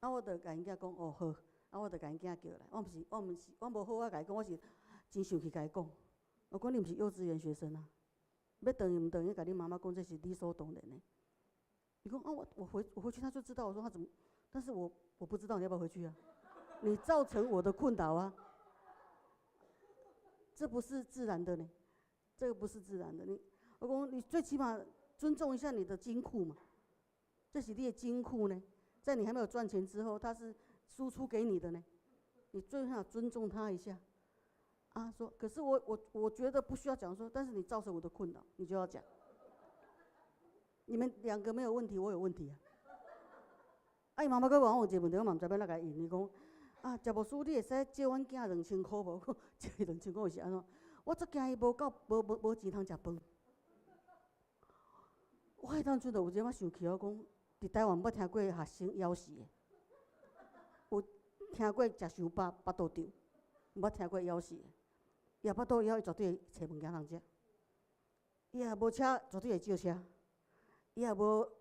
啊，我就共𪜶囝講哦好，啊我就共𪜶囝叫來。我毋是，我毋是，我無好好共伊講，我是真生氣共伊講。我講你毋是幼稚園學生啊，欲轉去毋轉去，共你媽媽講，這是理所當然的。伊講啊，我回去他就知道。我說他怎麼？但是我不知道你要不要回去啊？你造成我的困擾啊！這不是自然的呢，這個不是自然的。你我講你最起碼尊重一下你的金庫嘛，這是你的金庫呢，在你還沒有賺錢之後，他是輸出給你的呢，你最起碼尊重他一下。啊，說可是我覺得不需要講說，但是你造成我的困擾，你就要講。你們兩個沒有問題，我有問題啊。啊，伊媽媽閣問我一個問題，我嘛毋知欲按怎共伊應。伊講啊，食牧師，你會使借阮囝2000箍無？借伊兩千箍是按怎？我足驚伊無夠，無錢通食飯。我彼當陣就有這麼生氣，我講，佇台灣無聽過學生枵死的，有聽過食傷飽腹肚脹，毋捌聽過枵死的。伊若腹肚枵，伊絕對會揣物件通食。伊若無車，絕對會借車。伊若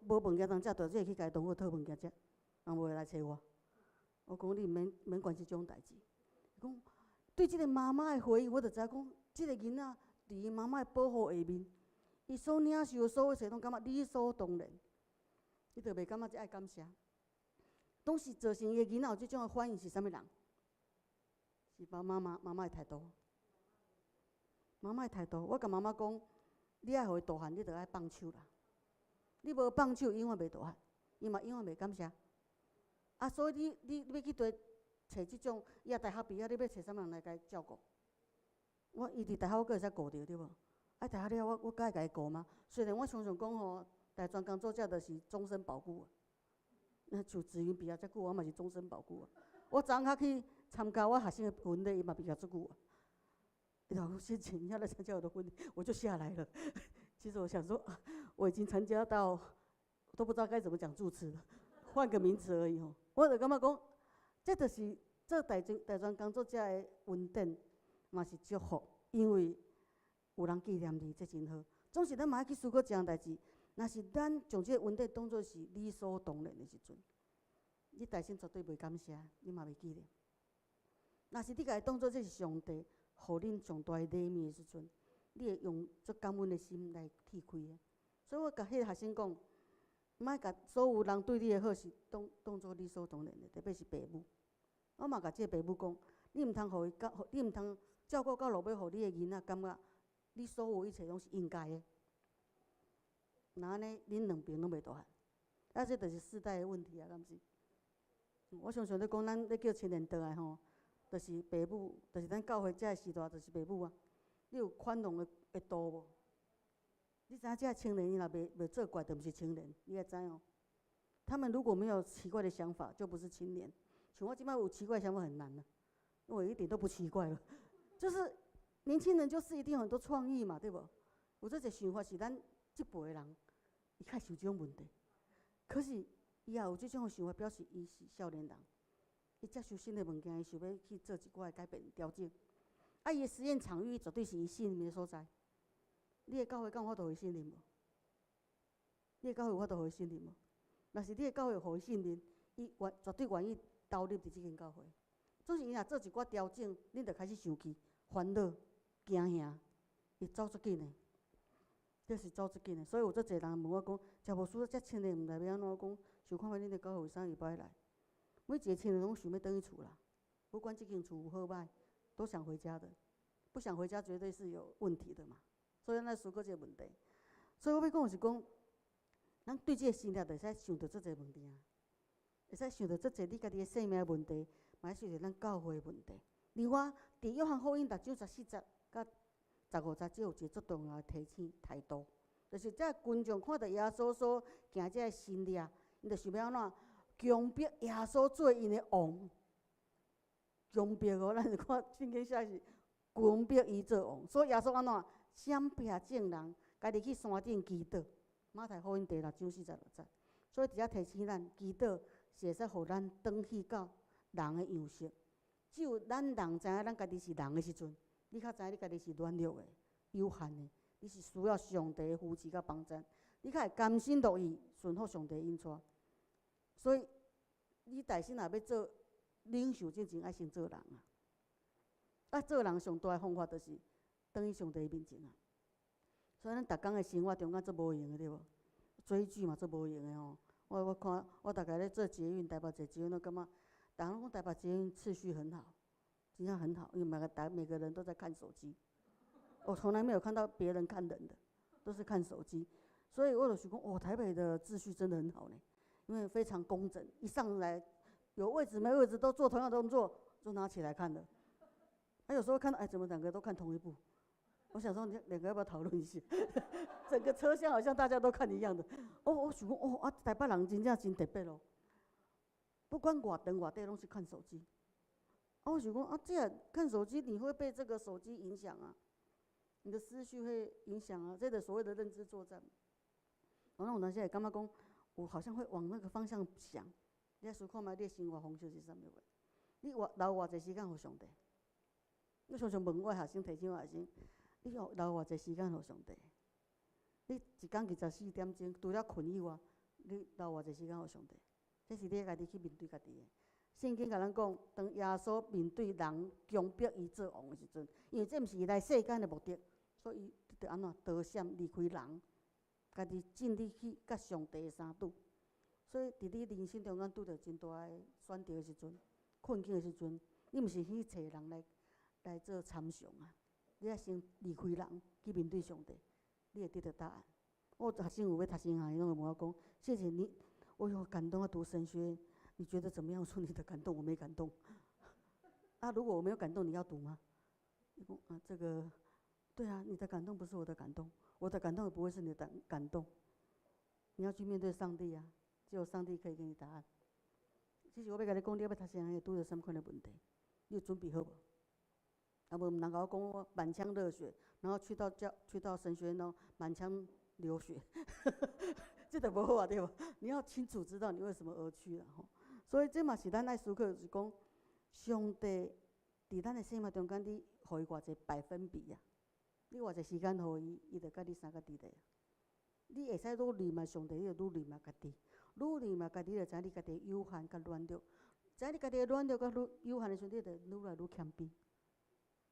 無物件通食，絕對會去共同學討物件食，人無會來揣我。我講你毋免免關心這種代誌。伊講對這個媽媽的回應，我就知影講，這個囡仔佇伊媽媽的保護下面，伊所領受的所有一切攏感覺理所當然，伊就袂感覺這愛感謝。當時造成伊的囡仔有這種的反應是啥物人？是爸媽媽媽媽的態度。媽媽的態度，我共媽媽講，你愛予伊大漢，你就愛放手啦。你無放手，永遠袂大漢，伊嘛永遠袂感謝。啊，所以你欲去揣這種，伊若大學畢業，你欲揣啥物人來共伊照顧？我伊佇大學我閣會使顧著對無？啊，大學了我閣愛共伊顧嗎？雖然我常常講吼，大專工作者就是終身保固啊。那像子雲畢業遮久，我嘛是終身保固啊。我昨昏去參加我學生的婚禮，伊嘛畢業足久啊。然後先請人家來參加我的婚禮，我就下來了。其實我想說，我已經參加到都不知道該怎麼講祝詞了，換個名詞而已吼。我就感覺講，這就是做大專工作者的恩典，嘛是祝福，因為有人紀念你，這真好。總是咱嘛愛去思考一項代誌，若是咱將這個恩典當作是理所當然的時陣，你內心絕對袂感謝，你嘛袂記得。若是你共伊當作這是上帝予恁上大的禮物的時陣，你會用足感恩的心來鐵開的。所以我共彼個學生講，莫共所有人對你的好是當作理所當然的，特別是爸母。我嘛共這個爸母講，你毋通予伊感，你毋通照顧到落尾，予你的囡仔感覺你所有一切攏是應該的。若按呢，恁兩邊攏袂大漢。啊，這就是世代的問題啊，敢毋是？我常常咧講，咱咧叫青年轉來吼，就是爸母，就是咱教會這個時代，就是爸母啊。你有寬容的度無？你知影這個青年伊若袂做怪，就毋是青年，你愛知哦。他們如果沒有奇怪的想法，就不是青年。像我這擺有奇怪想法很難了，我一點都不奇怪了。就是年輕人就是一定有很多創意嘛，對無？有這個想法是咱這輩的人，伊較想這種問題。可是伊也有這種想法，表示伊是少年人，伊接受新的物件，伊想欲去做一寡改變調整。啊，伊的實驗場域絕對是伊信任的所在。你的教會敢有法度予伊信任無？你的教會有法度予伊信任無？若是你的教會予伊信任，伊願絕對願意投入佇這間教會。總是伊若做一寡調整，恁就開始生氣、煩惱、驚嚇，會走足緊的，這是走足緊的。所以有足濟人問我講，食無輸遮青年毋來欲按怎？我講，想看覓恁的教會為啥伊無愛來？每一個青年攏想欲轉去厝啦，不管這間厝有好䆀，都想回家的。不想回家絕對是有問題的嘛。所以咱思考這個問題。所以我欲講的是講，咱對這個生活會使想著足濟物件，會使想著足濟你家己的生命的問題，嘛會想著咱教會的問題。另外，佇約翰福音六章十四節佮十五節，這有一個足重要的提醒態度，就是這群眾看著耶穌所行這个神跡，𪜶就想欲按怎強迫耶穌做𪜶的王，強迫哦，咱是看聖經寫是強迫伊做王，所以耶穌按怎閃避眾人，家己去山頂祈禱。馬太福音第六章四十六節，所以佇遮提醒咱，祈禱是會使予咱轉去到人的樣式。只有咱人知影咱家己是人的時陣，你較知影你家己是軟弱的、有限的，你是需要上帝的扶持佮幫助，你較會甘心樂意順服上帝引帶。所以，你大身若欲做領袖之前，愛先做人啊！啊，做人上大的方法就是轉去上帝面前啊！所以咱逐工的生活中間足無閒的對無？追劇嘛足無閒的吼。我看我逐家咧做捷運，台北坐捷運攏感覺，逐人攏講台北捷運秩序很好，真正很好，因為每個人都在看手機。我從來沒有看到別人看人的，都是看手機。所以我就想講，哦，台北的秩序真的很好呢，因為非常工整，一上來有位置沒位置都做同樣動作，就拿起來看的。啊，有時候看到，哎，怎麼兩個都看同一部？我想說，你兩個要不要討論一下？整個車廂好像大家都看一樣的。哦，我想講，哦，啊，台北人真正真特別咯。不管偌長偌短，攏是看手機。啊，我想講，啊，這樣看手機，你會被這個手機影響啊，你的思緒會影響啊，這個所謂的認知作戰。然後有當時會感覺講，我好像會往那個方向想。你愛思考覓你的生活方式是啥物貨？你偌留偌濟時間予上帝？你常常問我學生，提醒我學生，你留偌濟時間予上帝？你一工二十四點鐘，除了睏以外，你留偌濟時間予上帝？這是你愛家己去面對家己的。聖經共咱講，當耶穌面對人強迫伊做王的時陣，因為這毋是伊來世間的目的，所以伊著按怎逃閃離開人，家己進入去佮上帝的相拄。所以，佇你人生中間拄著真大的選擇的時陣、困境的時陣，你毋是去揣人來做參詳啊！你愛先離開人，去面對上帝，你會得著答案。我學生有欲讀神學，伊攏會問我講：謝謝你，我有感動啊，讀神學，你覺得怎麼樣？我說你的感動，我沒感動。啊，如果我沒有感動，你要讀嗎？伊講啊，這個，對啊，你的感動不是我的感動，我的感動也不會是你的感動。你要去面對上帝啊，只有上帝可以給你答案。其實我欲共你講，你欲讀神學，拄著啥物款的問題，你有準備好無？啊無毋通共我講我滿腔熱血，然後去到神學院咯，滿腔流血，這就無好啊，對無？你要清楚知道你為什麼而去啦吼。所以這嘛是咱愛思考，就是講上帝佇咱的生命中間，你予伊偌濟百分比啊？你偌濟時間予伊，伊就佮你相佮佇咧。你會使愈黏嘛上帝，你就愈黏嘛家己，愈黏嘛家己，你就知影你家己有限佮軟弱，知影你家己的軟弱佮愈有限的時陣，你就愈來愈謙卑。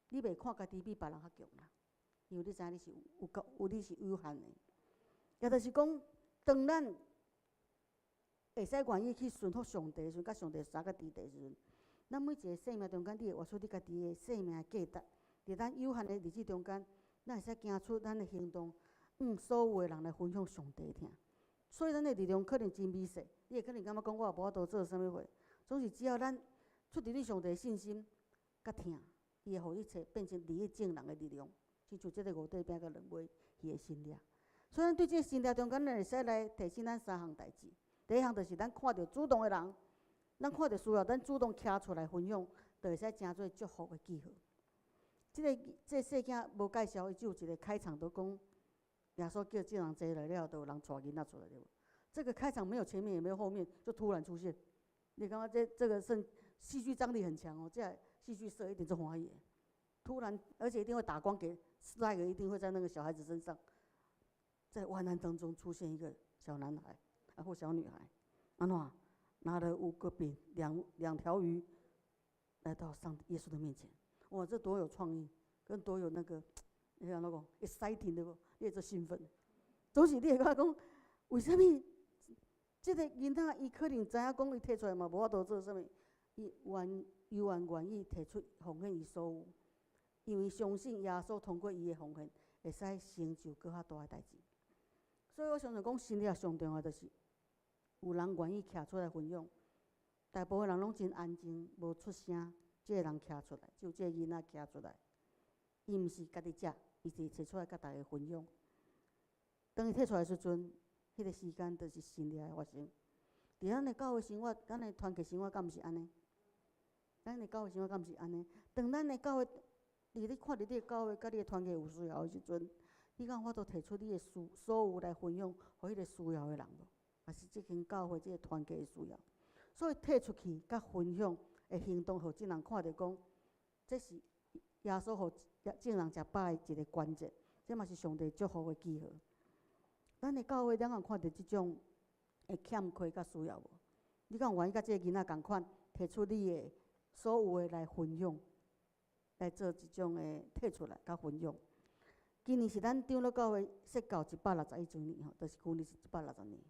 你袂看家己比別人較強啦，因為你知影你是有夠有你是有限的。也就是講，當咱會使願意去順服上帝的時陣，佮上帝相佮佇咧的時陣，咱每一個生命中間，你會活出你家己的生命的價值。佇咱有限的日子中間，咱會使行出咱的行動，向所有的人來分享上帝聽。所以咱的力量可能真微細，你會可能感覺講我也無法度做啥物貨。總是只要咱出佇對上帝的信心佮疼，伊會予一切變成利益眾人的力量，親像這個五塊餅佮兩尾魚的神跡。所以咱對這個神跡中間，咱會使來提醒咱三項代誌。第一項就是咱看著主動的人，咱看著需要，咱主動徛出來分享，就會使成做祝福的記號。這個細囝無介紹，伊只有一個開場，都講耶穌叫眾人坐落了後，就有人帶囡仔出來對無？這個開場沒有前面也沒有後面，就突然出現。你感覺這個是戲劇張力很強哦，這戲劇社一定足歡喜的。突然，而且一定會打光給，那個一定會在那個小孩子身上，在患難當中出現一個小男孩啊或小女孩。按怎？拿了五個餅、兩條魚，來到上帝耶穌的面前。哇，這多有創意，跟多有那個，你按怎講，exciting 對無？你會足興奮。總是你會感覺講，為啥物？這個囡仔伊可能知影講，伊提出來嘛無法度做啥物，伊猶原願意提出奉獻伊所有，因為相信耶穌通過伊的奉獻，會使成就閣較大的代誌。所以我相信講，神蹟上重要就是，有人願意徛出來分享，大部分人攏真安靜，無出聲。這個人徛出來，就這個囡仔徛出來，伊毋是家己食，伊是提出來佮大家分享。當伊提出來時陣，彼個時間就是神蹟的發生。佇咱的教會生活，咱的團契生活，敢毋是按呢？咱的教會生活敢毋是按呢？當咱的教會，佇你看著你的教會佮你的團契有需要的時陣，你敢有法度提出你的需所有來分享，予彼個需要的人無？也是這間教會這個團契的需要，所以提出去佮分享的行動，予眾人看著講，這是耶穌予眾人食飽的一個關鍵，這嘛是上帝祝福的記號。咱的教會，咱有看著這種的欠缺佮需要無？你敢有願意佮這個囡仔仝款，提出你的所有的來分享，來做這種的提出來佮分享？今年是咱長老教會設教161週年吼，就是舊年是160年。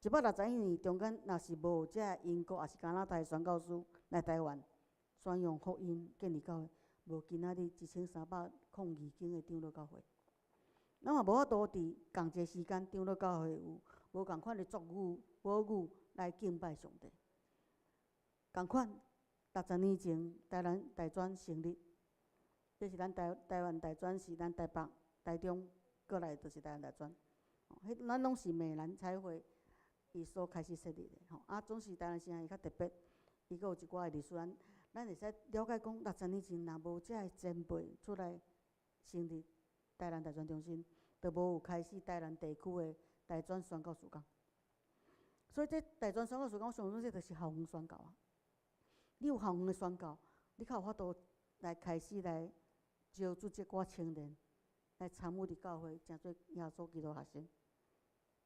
161年中間，若是無這英國抑是加拿大的宣教師來台灣宣揚福音、建立教會，無今仔日1302間的長老教會。咱嘛無法度佇仝一個時間，長老教會有無仝款的族語、母語來敬拜上帝。仝款60年前，台南大專成立，這是咱台灣大專是咱台北、台中過來就是台灣大專。彼咱攏是美蘭差會伊所開始設立的吼，啊，總是台南城伊較特別，伊閣有一寡的歷史，咱會使了解講，六十年前若無這个前輩出來成立台南大專中心，就無有開始台南地區的大專宣教事工。所以這大專宣教事工，我相信這就是校園宣教啊。你有校園的宣教，你較有法度來開始來招聚這寡青年來參與佇教會，成做耶穌基督學生。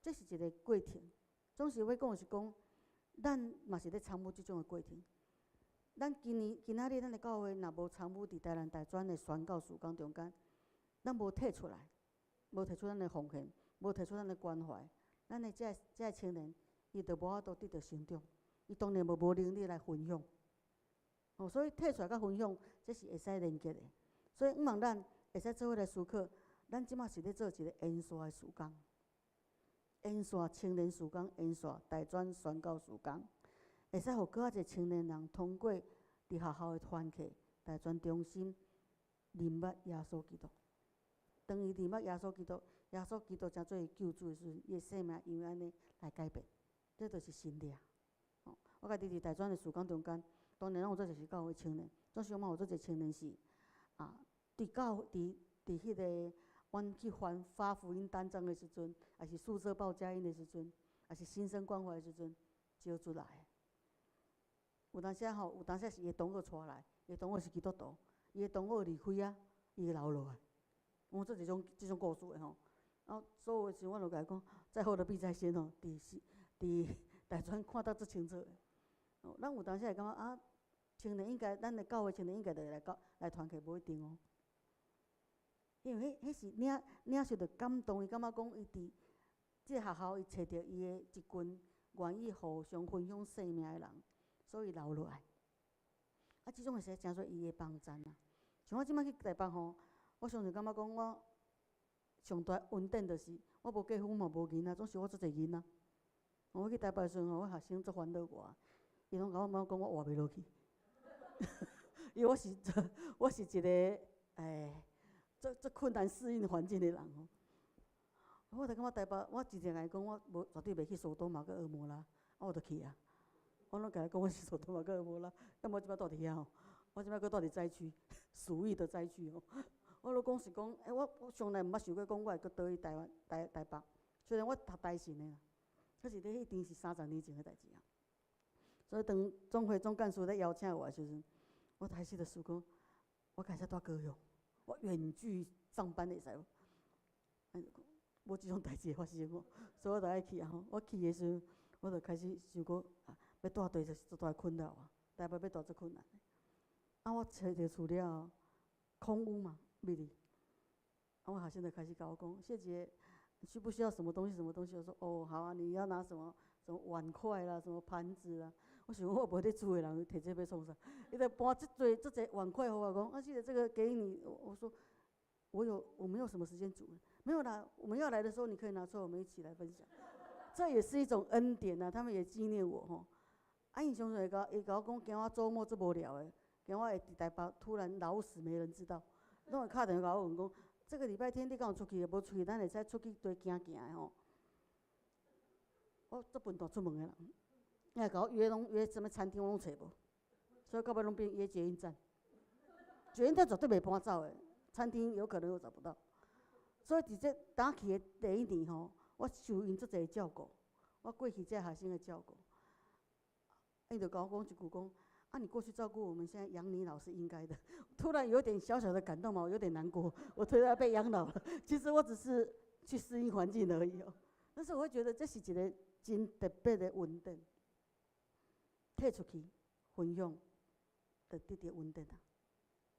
這是一個過程。總是欲講的是講，咱嘛是咧參與這種的過程。咱今年今仔日咱的教會若無參與佇台南大專的宣教事工中間，咱無提出來，無提出咱的奉獻，無提出咱的關懷，咱的這个青年，伊就無法度得著成長，伊當然無能力來分享。哦，所以提出來佮分享，這是會使連結的。所以，向望咱會使做伙來思考，咱這馬是咧做一個延續的事工。延續青年事工，延續大專宣教事工，會使予閣較濟青年人通過佇學校的團契、大專中心認捌耶穌基督。當伊認捌耶穌基督，耶穌基督成做伊救主的時陣，伊的生命因為按呢來改變，這就是神蹟。吼，我家己佇大專的事工中間，當然攏有足濟是教會青年，總是嘛有足濟青年是啊，佇教佇彼個。阮去發福音單張的時陣，抑是宿舍報佳音的時陣，抑是新生關懷的時陣，招出來。有當時吼，有當時是伊的同學帶來，伊的同學是基督徒，伊的同學離開啊，伊會留落來。有足濟種這種故事的吼。啊，所有的時陣，我就共伊講，在後的必在先吼，佇是佇大專看得足清楚的。哦，咱有當時會感覺啊，青年應該，咱的教會青年應該就會來教來團契，無一定哦。因為彼是領受著感動，伊感覺講伊佇這個學校，伊揣著伊的一群願意互相分享生命的人，所以留落來。啊，這種會使成做伊的幫贊啊。像我這擺去台北吼，我常常感覺講我上大恩典就是我無結婚嘛無囡仔，總是我足濟囡仔。我去台北時陣吼，我學生足煩惱我，伊攏共我講我活袂落去，因為我是一個足困難適應環境的人吼。我就感覺台北，我直情共伊講，我無絕對袂去索多瑪佮蛾摩拉，啊，我就去啊。我攏共伊講我是索多瑪佮蛾摩拉，啊，我這擺住佇遐吼，我這擺閣住佇災區，鼠疫的災區吼。我攏講是講，欸，我從來毋捌想過講我會閣倒去台灣台北。雖然我讀台神的啦，可是這已經是30年前的代誌啊。所以當總會總幹事咧邀請我的時陣，我開始就思考，我會使蹛高雄，我遠距上班會使無？無這種代誌會發生哦，所以我就愛去啊！吼，我去的時陣，我就開始想講啊，欲蹛地就是足大困擾啊，台北欲蹛足困難的。啊，我揣著厝了後，空屋嘛，秘哩。啊，我學生就開始共我講，謝姐，需不需要什麼東西？什麼東西？我說哦，好啊，你要拿什麼？什麼碗筷啦，什麼盤子啦？我想我無咧煮的人，提這欲創啥？伊就搬這濟這濟碗筷予我講，啊，謝姐這個給你。我說我有我沒有什麼時間煮，沒有啦，我們要來的時候你可以拿出來，我們一起來分享。這也是一種恩典啊，他們也紀念我吼。啊，伊常常會共伊共我講，驚我週末足無聊的，驚我會佇台北突然老死沒人知道，攏會敲電話共我問講，這個禮拜天你敢有出去？無出去，咱會使出去趒行行的吼。我足笨惰出門的人，伊若共我約攏約啥物餐廳，我攏揣無，所以到尾攏變約捷運站。捷運站絕對袂搬走的，餐廳有可能又找不到。所以佇這當去的第一年吼，我受𪜶足濟照顧，我過去這學生的照顧，伊就共我講一句講，啊，你過去照顧我們，現在養你老是應該的。突然有點小小的感動嘛，我有點難過，我突然被養老了。其實我只是去適應環境而已哦，但是我會覺得這是一個真特別的恩典，退出去分享，就得著恩典啊。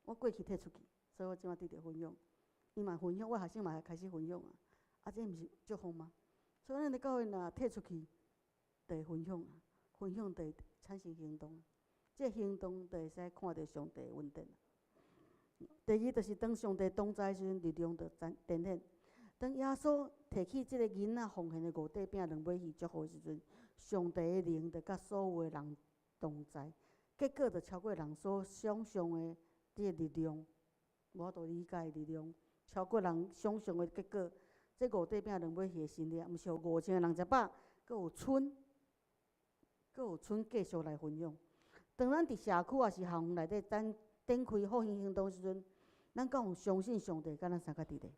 我過去退出去，所以我這擺得著分享。伊嘛分享，我學生嘛開始分享啊。啊，這毋是祝福嗎？所以咱的教會若退出去，就會分享啊，分享就會產生行動，這行動就會使看著上帝的恩典。第二就是當上帝同在時陣，力量就展顯。當耶穌提起這個囡仔奉獻的五塊餅兩尾魚祝福的時陣，上帝的靈就佮所有的人同在，結果就超過人所想象的這個力量，無法度理解的力量，超過人想象的結果。這五塊餅兩尾魚的神蹟，毋是予5000個人食飽，閣有賰，閣有賰繼續來分享。當咱佇社區抑是校園內底，咱展開復興行動時陣，咱敢有相信上帝佮咱相佮佇咧？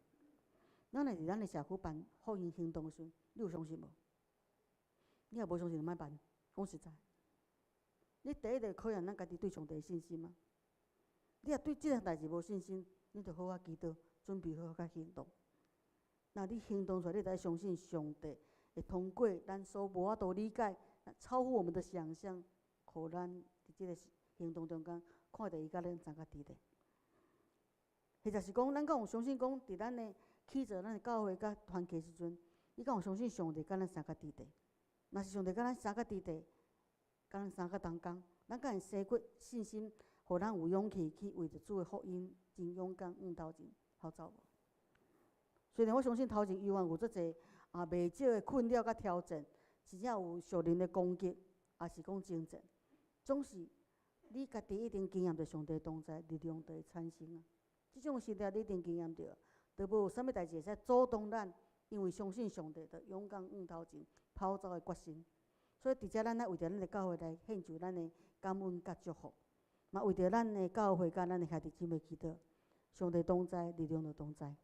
咱若佇咱的社區辦復興行動的時陣，你有相信無？你若無相信，就莫辦。講實在，你第一個考驗咱家己對上帝的信心啊！你若對這項代誌無信心，你就好好祈禱，準備好好行動。若你行動出來，你就愛相信上帝會通過咱所無法度理解、超乎我們的想象，予咱佇這個行動中間看著伊佮咱相佮佇咧。或者是講，咱敢有相信講，佇咱的起做咱的教會佮團契時陣，你敢有相信上帝佮咱相佮佇咧？若是上帝佮咱相佮佇咧，佮咱相佮同工，咱敢會生過信心，予咱有勇氣去為著主的福音，真勇敢向頭前跑走無？雖然我相信頭前猶原有足濟啊，袂少的困擾佮挑戰，真正有屬靈的攻擊，抑是講爭戰，總是你家己一定經驗著上帝同在，力量就會產生啊！這種神蹟你一定經驗著，就無有啥物代誌會使阻擋咱，因為相信上帝，就勇敢向頭前跑走的決心。所以佇遮咱愛為著咱的教會來獻上咱的感恩佮祝福，嘛為著咱的教會佮咱的兄弟姊妹祈禱，上帝同在，力量就同在。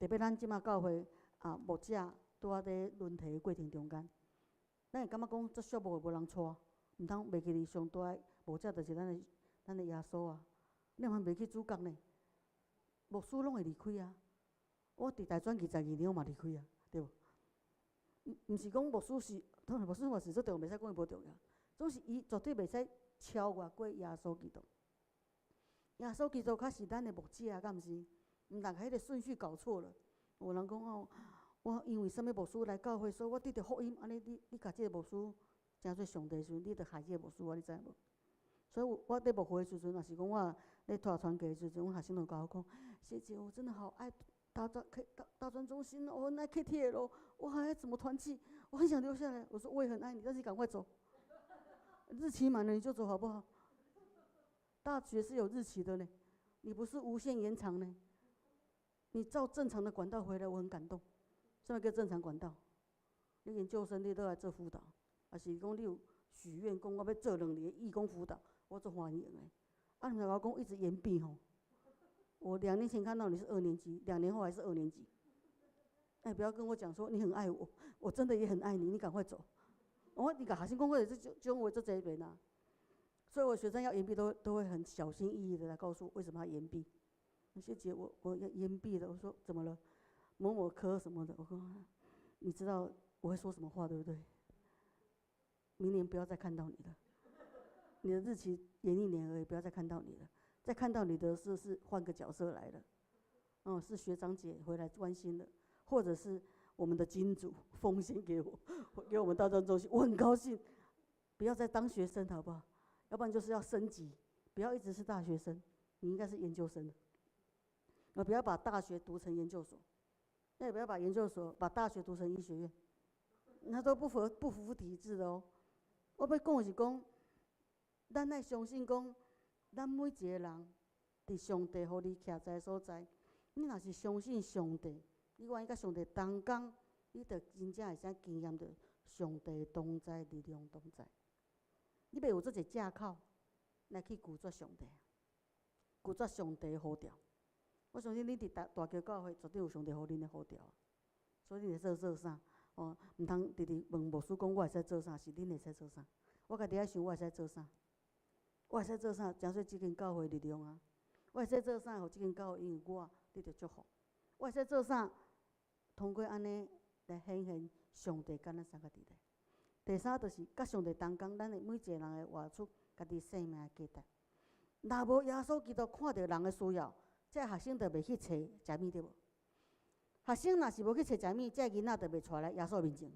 特別咱這馬教會啊，牧者拄仔佇輪替的過程中間，咱會感覺講足寂寞的無人帶，毋通袂記得上大的牧者就是咱的耶穌啊！你毋通袂記主角呢？牧師攏會離開啊！我佇大專22年，我嘛離開啊，對無？毋是講牧師是，當然牧師嘛是足重要，袂使講伊無重要，總是伊絕對袂使超越過耶穌基督。耶穌基督較是咱的牧者啊，敢毋是？毋通彼個順序搞錯了。有人講哦，我因為啥物牧師來教會，所以我得著福音。按呢，你共這個牧師成做上帝時陣，你就害這個牧師啊，你知無？所以我佇牧會的時陣，若是講我咧帶團契的時陣，阮學生就共我講：謝姐，我真的好愛大專 K 大大專中心，我很愛 KTL，我還愛怎麼團契，我很想留下來。我說我也很愛你，但是趕快走，日期滿了你就走好不好？大學是有日期的呢，你不是無限延長呢。你照正常的管道回來，我很感動。什麼叫正常管道？你研究生你都來做輔導，抑是講你有許願講我欲做2年義工輔導，我足歡迎的。啊，你老公一直延畢吼。我2年前看到你是二年級，2年後還是二年級。哎，不要跟我講說你很愛我，我真的也很愛你，你趕快走。我你共學生講過這種種話足濟遍啊，所以我學生要延畢都會很小心翼翼的來告訴我為什麼要延畢。謝姐，我要延畢了。我說怎麼了？某某科什麼的。我說你知道我會說什麼話對不對？明年不要再看到你了，你的日期延一年而已，不要再看到你了。再看到你的是换个角色來了，哦，是學長姐回來關心的，或者是我們的金主奉獻給我，給我們大專中心，我很高興。不要再當學生好不好？要不然就是要升級，不要一直是大學生，你應該是研究生。啊，不要把大學讀成研究所，那也不要把研究所把大學讀成醫學院，那都不符體制的哦。我欲講的是講，咱愛相信講，咱每一個人佇上帝予你徛在的所在，你若是相信上帝，你願意佮上帝同工，你就真正會使經驗著上帝同在，力量同在。你袂有做一個借口來去拒絕上帝，拒絕上帝的呼召。我相信你佇大橋教會絕對有上帝予恁的呼召，所以你會使做啥？哦，毋通直直問牧師講我會使做啥，是恁會使做啥？我家己愛想我會使做啥？我會使做啥？誠做這間教會力量啊！我會使做啥？予這間教會因為我得著祝福。我會使做啥？通過按呢來顯現上帝佮咱相佮佇咧。第三就是佮上帝同工，咱會每一個人會活出家己生命的價值。若無耶穌基督看著人的需要，這個學生就袂去揣食物對無？學生若是無去揣食物，這個囡仔就袂帶來耶穌面前。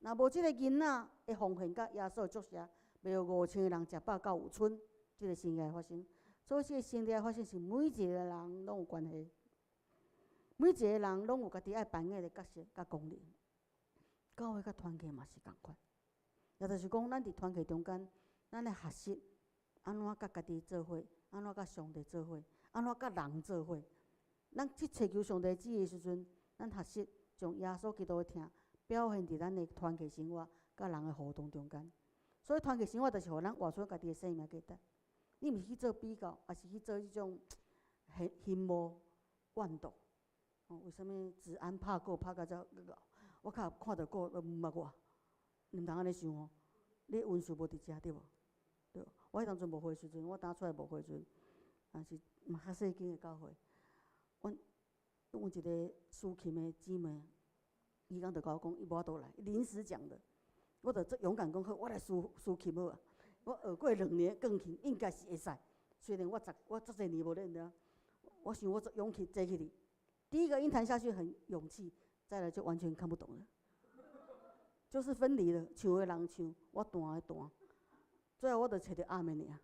若無這個囡仔的奉獻佮耶穌的祝謝，袂予5000個人食飽到有賰，這個神蹟發生。所以這個神蹟發生是每一個人攏有關係，每一個人攏有家己愛扮演的角色佮功能。教會佮團契嘛是仝款，也就是講，咱佇團契中間，咱來學習按怎佮家己做伙，按怎佮上帝做伙，按怎佮人做伙。咱去尋求上帝旨意的時陣，咱學習將耶穌基督的疼表現佇咱的團契生活佮人的互動中間。所以團契生活就是予咱活出家己的生命價值。你毋是去做比較，抑是去做彼種羨慕、怨妒。哦，為啥物治安拍鼓拍甲遮𠢕？我較看著鼓都毋捌我，毋通按呢想哦。你恩賜無佇遮對無？對。我彼當陣牧會時陣，我當出來牧會時陣，也是嘛較細間的教會。阮有一個司琴的姊妹，伊講就共我講，伊無法度來，臨時講的。我就足勇敢講好，我來司司琴好啊。我學過2年鋼琴，應該是會使。雖然我足濟年無練了，我想我足勇氣坐起去。第一個音彈下去很勇氣，再來就完全看不懂了，就是分離了。唱的人唱，我彈的彈，最後我就揣著阿門爾。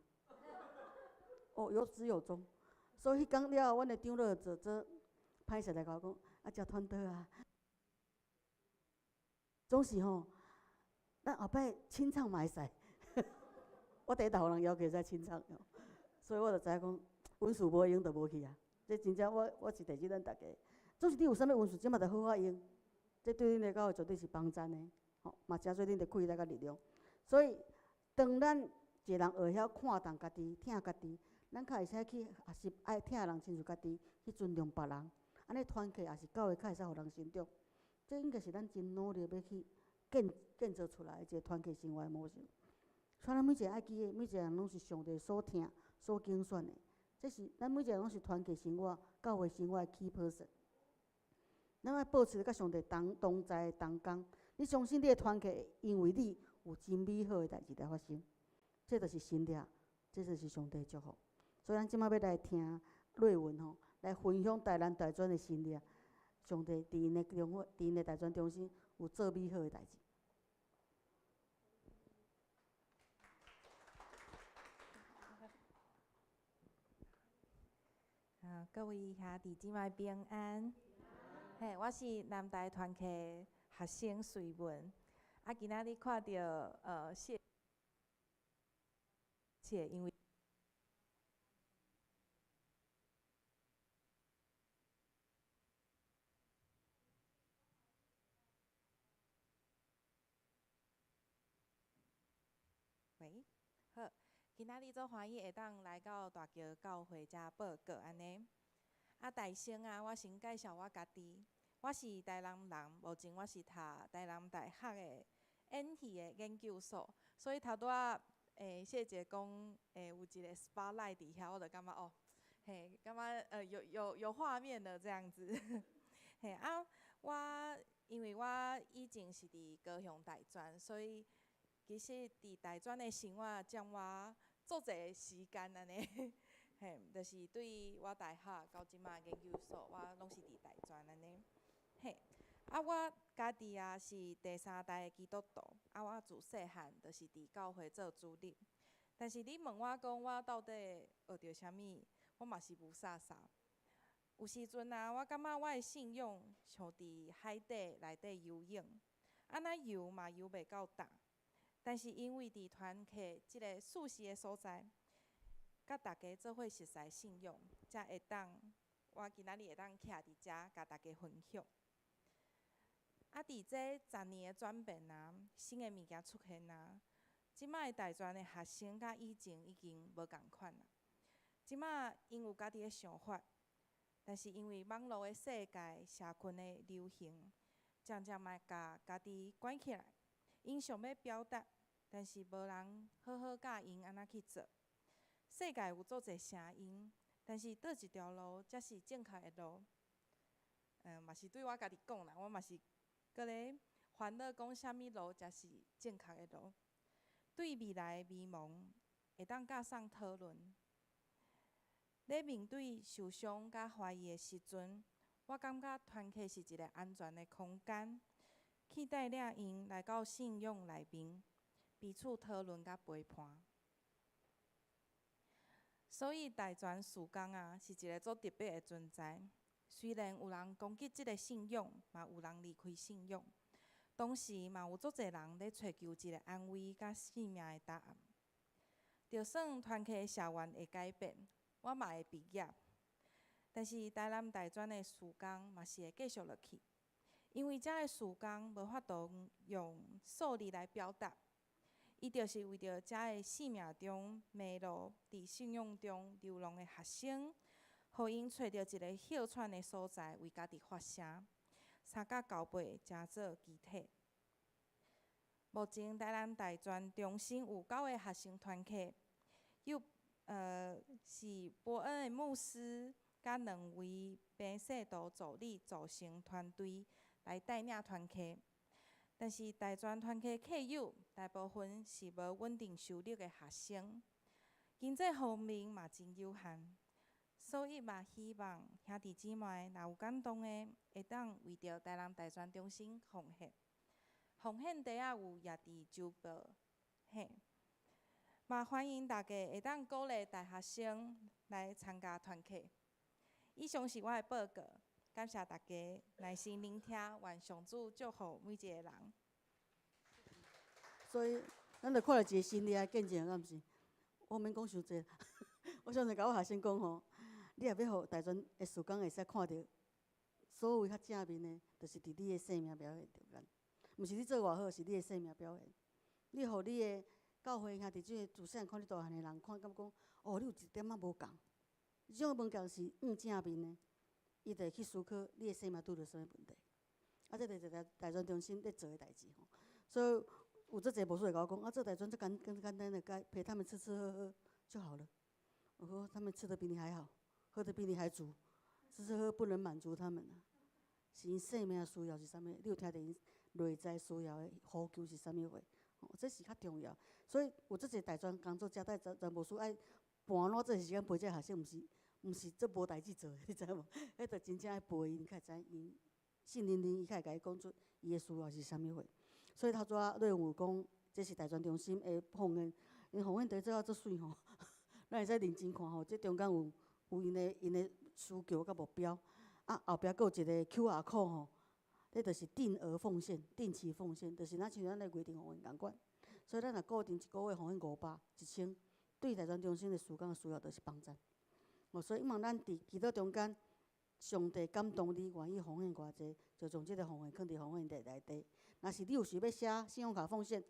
哦，有始有終。所以彼工了後，阮的長老就做歹勢來共我講，啊，食傳道啊，總是吼，咱後擺清唱嘛會使。我第一予人要求會使清唱，所以我就知影講，恩賜無用就無去啊。這真正我是提醒咱大家，總是你有啥物恩賜，這馬著好好用，這對恁的教會絕對是幫贊的，吼，嘛誠做恁的氣力佮力量。所以，當咱一個人學曉看重家己、疼家己，咱較會使去學習愛疼人親像家己，去尊重別人，按呢團契也是教會較會使予人成長。這應該是咱真努力欲去建造出來的一個團契生活的模式。所以咱每一個愛記得，每一個人攏是上帝所疼、所揀選的。這是咱每一個人攏是團契生活、教會生活的 key person。咱愛保持佮上帝同在同工。你相信你的團契，因為你有真美好的代誌來發生。這就是神蹟，這就是上帝的祝福。所以咱這馬欲來聽瑞文吼，來分享台南大專的神蹟。上帝佇𪜶的中，佇𪜶的大專中心有做美好的代誌。啊，各位兄弟姊妹平安。嘿，我是南大團契學生瑞文。啊，今仔日看著謝謝，因為喂，好，今仔日足歡喜會當來到大橋教會遮報告按呢。啊，大先啊，我先介紹我家己，我是台南人，目前我是讀台南大學的演戲的研究所，所以頭拄仔謝姐講有一個 spotlight 佇遐，我就感覺哦，嘿，感覺有畫面了這樣子。嘿啊，我因為我以前是佇高雄大專，所以其實佇大專的生活佔我足濟時間按呢，嘿，就是對我大學到這馬研究所，我攏是佇大專按呢。嘿，啊，我家己啊是第三代的基督徒，啊，我自細漢就是佇教會做主日。但是你問我講，我到底學著啥物，我嘛是霧煞煞。有時陣啊，我感覺我的信仰像佇海底內底游泳，按怎游嘛游袂到踏。但是因為佇團契這个舒適的所在，佮大家做伙熟似信仰，才會當我今仔日會當徛佇遮共大家分享。啊，佇這10年的轉變啊，新的物件出現啊，這擺的大專的學生佮以前已經無仝款啦。這擺𪜶有家己的想法，但是因為網路的世界、社群的流行，漸漸嘛共家己關起來。𪜶想欲表達，但是無人好好教𪜶按怎去做。世界有足濟聲音，但是佗一條路才是正確的路？嘛是對我家己講啦，我嘛是閣咧煩惱講啥物路才是正確的路。對未來的迷茫，會當佮誰討論？咧面對受傷佮懷疑的時陣，我感覺團契是一个安全的空間，去帶領𪜶來到信仰內面，彼此討論佮陪伴。所以大專事工啊，是一个足特別的存在。雖然有人攻擊這个信仰，嘛有人離開信仰，同時嘛有足濟人咧揣求一个安慰佮生命的答案。就算團契的社員會改變，我嘛會畢業，但是台南大專的事工嘛是會繼續落去，因為遮的事工無法度用數字來表達，伊就是為著遮的生命中迷路、佇信仰中流浪的學生，予𪜶揣著一个歇喘的所在，為家己發聲，三甲交背成做肢體。目前台南大專中心有九个學生團契，有是伯恩的牧師佮兩位編細圖助理組成團隊來帶領團契。但是大專團契客友大部分是無穩定收入的學生，經濟方面嘛真有限，所以嘛希望兄弟姊妹若有感動的，會當為著台南大專中心奉獻。奉獻袋仔有掖佇周報，嘿，嘛歡迎大家會當鼓勵大學生來參加團契。以上是我的報告，感謝大家耐心聆聽，願上主祝福每一个人。所以，咱就看著一個神蹟的見證，敢毋是？我免講傷濟，我相信共我學生講吼，你若欲予大專的事工會使看著所謂較正面的，就是佇你的生命表現中間。毋是你做偌好，是你的生命表現。你予你的教會兄弟姊妹自細漢看你大漢的人看，感覺講，哦，你有一點仔無仝。這種無仝是向正面的，伊就會去思考你的生命拄著啥物問題。啊，這就是大專中心咧做的代誌吼。所以有足濟牧師會共我講，啊，做大專足簡簡簡單的，該陪他們吃吃喝喝就好了。我說他們吃得比你還好，喝得比你還足，吃吃喝喝不能滿足他們啊。是𪜶生命需要是啥物？你有聽著𪜶內在需要的呼求是啥物貨？吼，這是較重要。所以有足濟大專工作者、大專牧師愛盤偌濟時間陪這學生，毋是足無代誌做的，你知無？彼著真正愛陪𪜶，較會知𪜶信任恁，伊較會共伊講出伊的需要是啥物貨。所以頭拄仔瑞文有講，這是大專中心的奉獻，𪜶奉獻袋做啊足媠吼，咱會使認真看吼，這中間有𪜶的需求佮目標，啊後壁閣有一个 QR code 吼，這就是定額奉獻、定期奉獻，就是咱像咱的月定奉獻仝款。所以咱若固定一个月奉獻500、1000，對大專中心的事工的需要就是幫贊。哦，所以希望咱佇祈禱中間，上帝感動你願意奉獻偌濟，就將這个奉獻囥佇奉獻袋內底。若是你有想欲寫信用卡奉獻，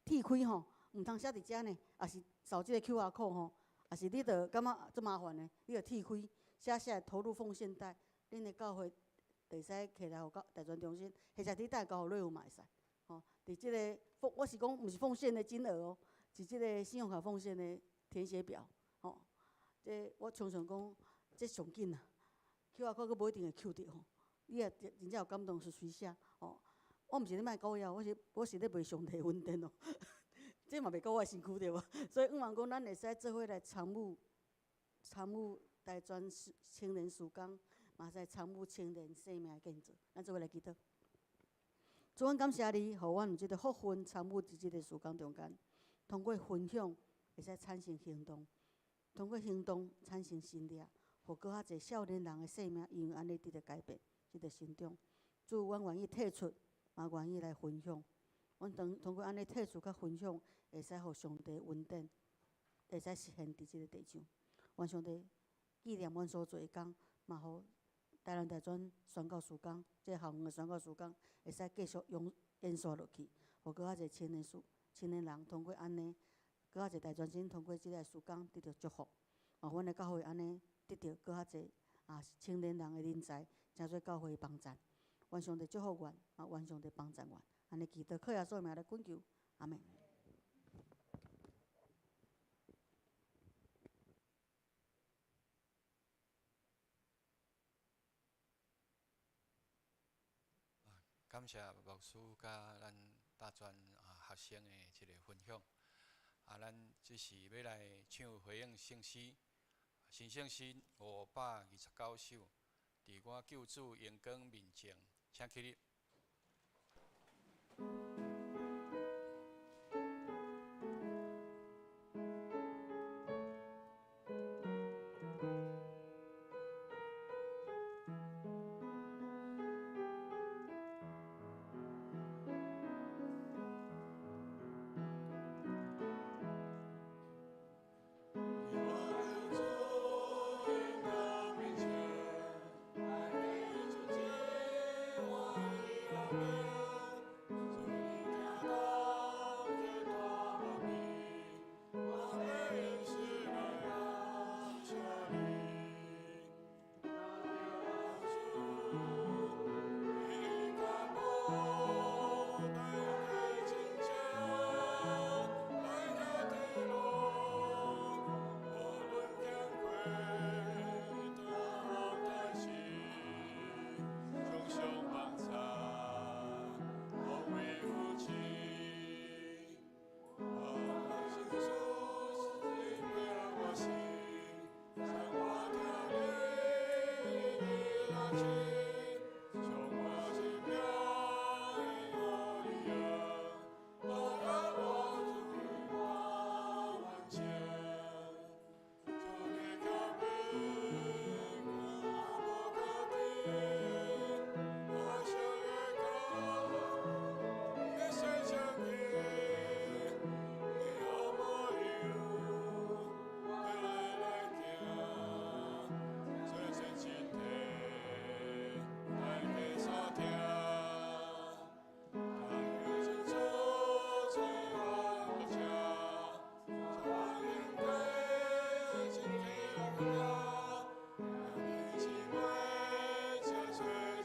鐵開吼，毋通寫佇遮呢，抑是掃這个 QR code 吼，抑是你著感覺足麻煩的，你著鐵開寫寫投入奉獻袋，恁的教會就會使摕來予教大專中心，或者你等下交予瑞文嘛會使。吼，佇這个奉，我是講毋是奉獻的金額哦，是這个信用卡奉獻的填寫表。吼，這我常常講，這上緊啊，QR code 閣無一定會扣著吼。你若真正有感動是隨寫吼。我毋是咧賣膏藥，我是咧賣上帝恩典哦。這嘛袂過我的身軀對無？所以向望講，咱會使做伙來參與參與大專青年事工，嘛使參與青年生命的建造。咱做伙來祈禱。主，阮感謝你，予阮有這个福分參與佇這个事工中間，通過分享會使產生行動，通過行動產生神力，予閣較濟少年人的生命因為按呢得著改變，得著成長。主，阮願意退出，嘛願意來分享。阮當通過按呢退出佮分享，會使予上帝恩典，會使實現佇這个地上。願上帝紀念阮所做的工，嘛予台南大專宣教事工，這个校園的宣教事工，會使繼續用延續落去，予閣較濟青年事青年人通過按呢，閣較濟大專生通過這个事工得著祝福。嘛，阮的教會按呢得著閣較濟啊青年人的人才，成做教會的幫贊。願上帝祝福阮，啊，願上帝幫贊阮。按呢祈禱，靠耶穌名來懇求，阿們。感謝牧師佮咱大專啊學生的這个分享。啊，咱這是欲來唱回應聖詩，新聖詩529首，佇我救主榮光面前，請起立。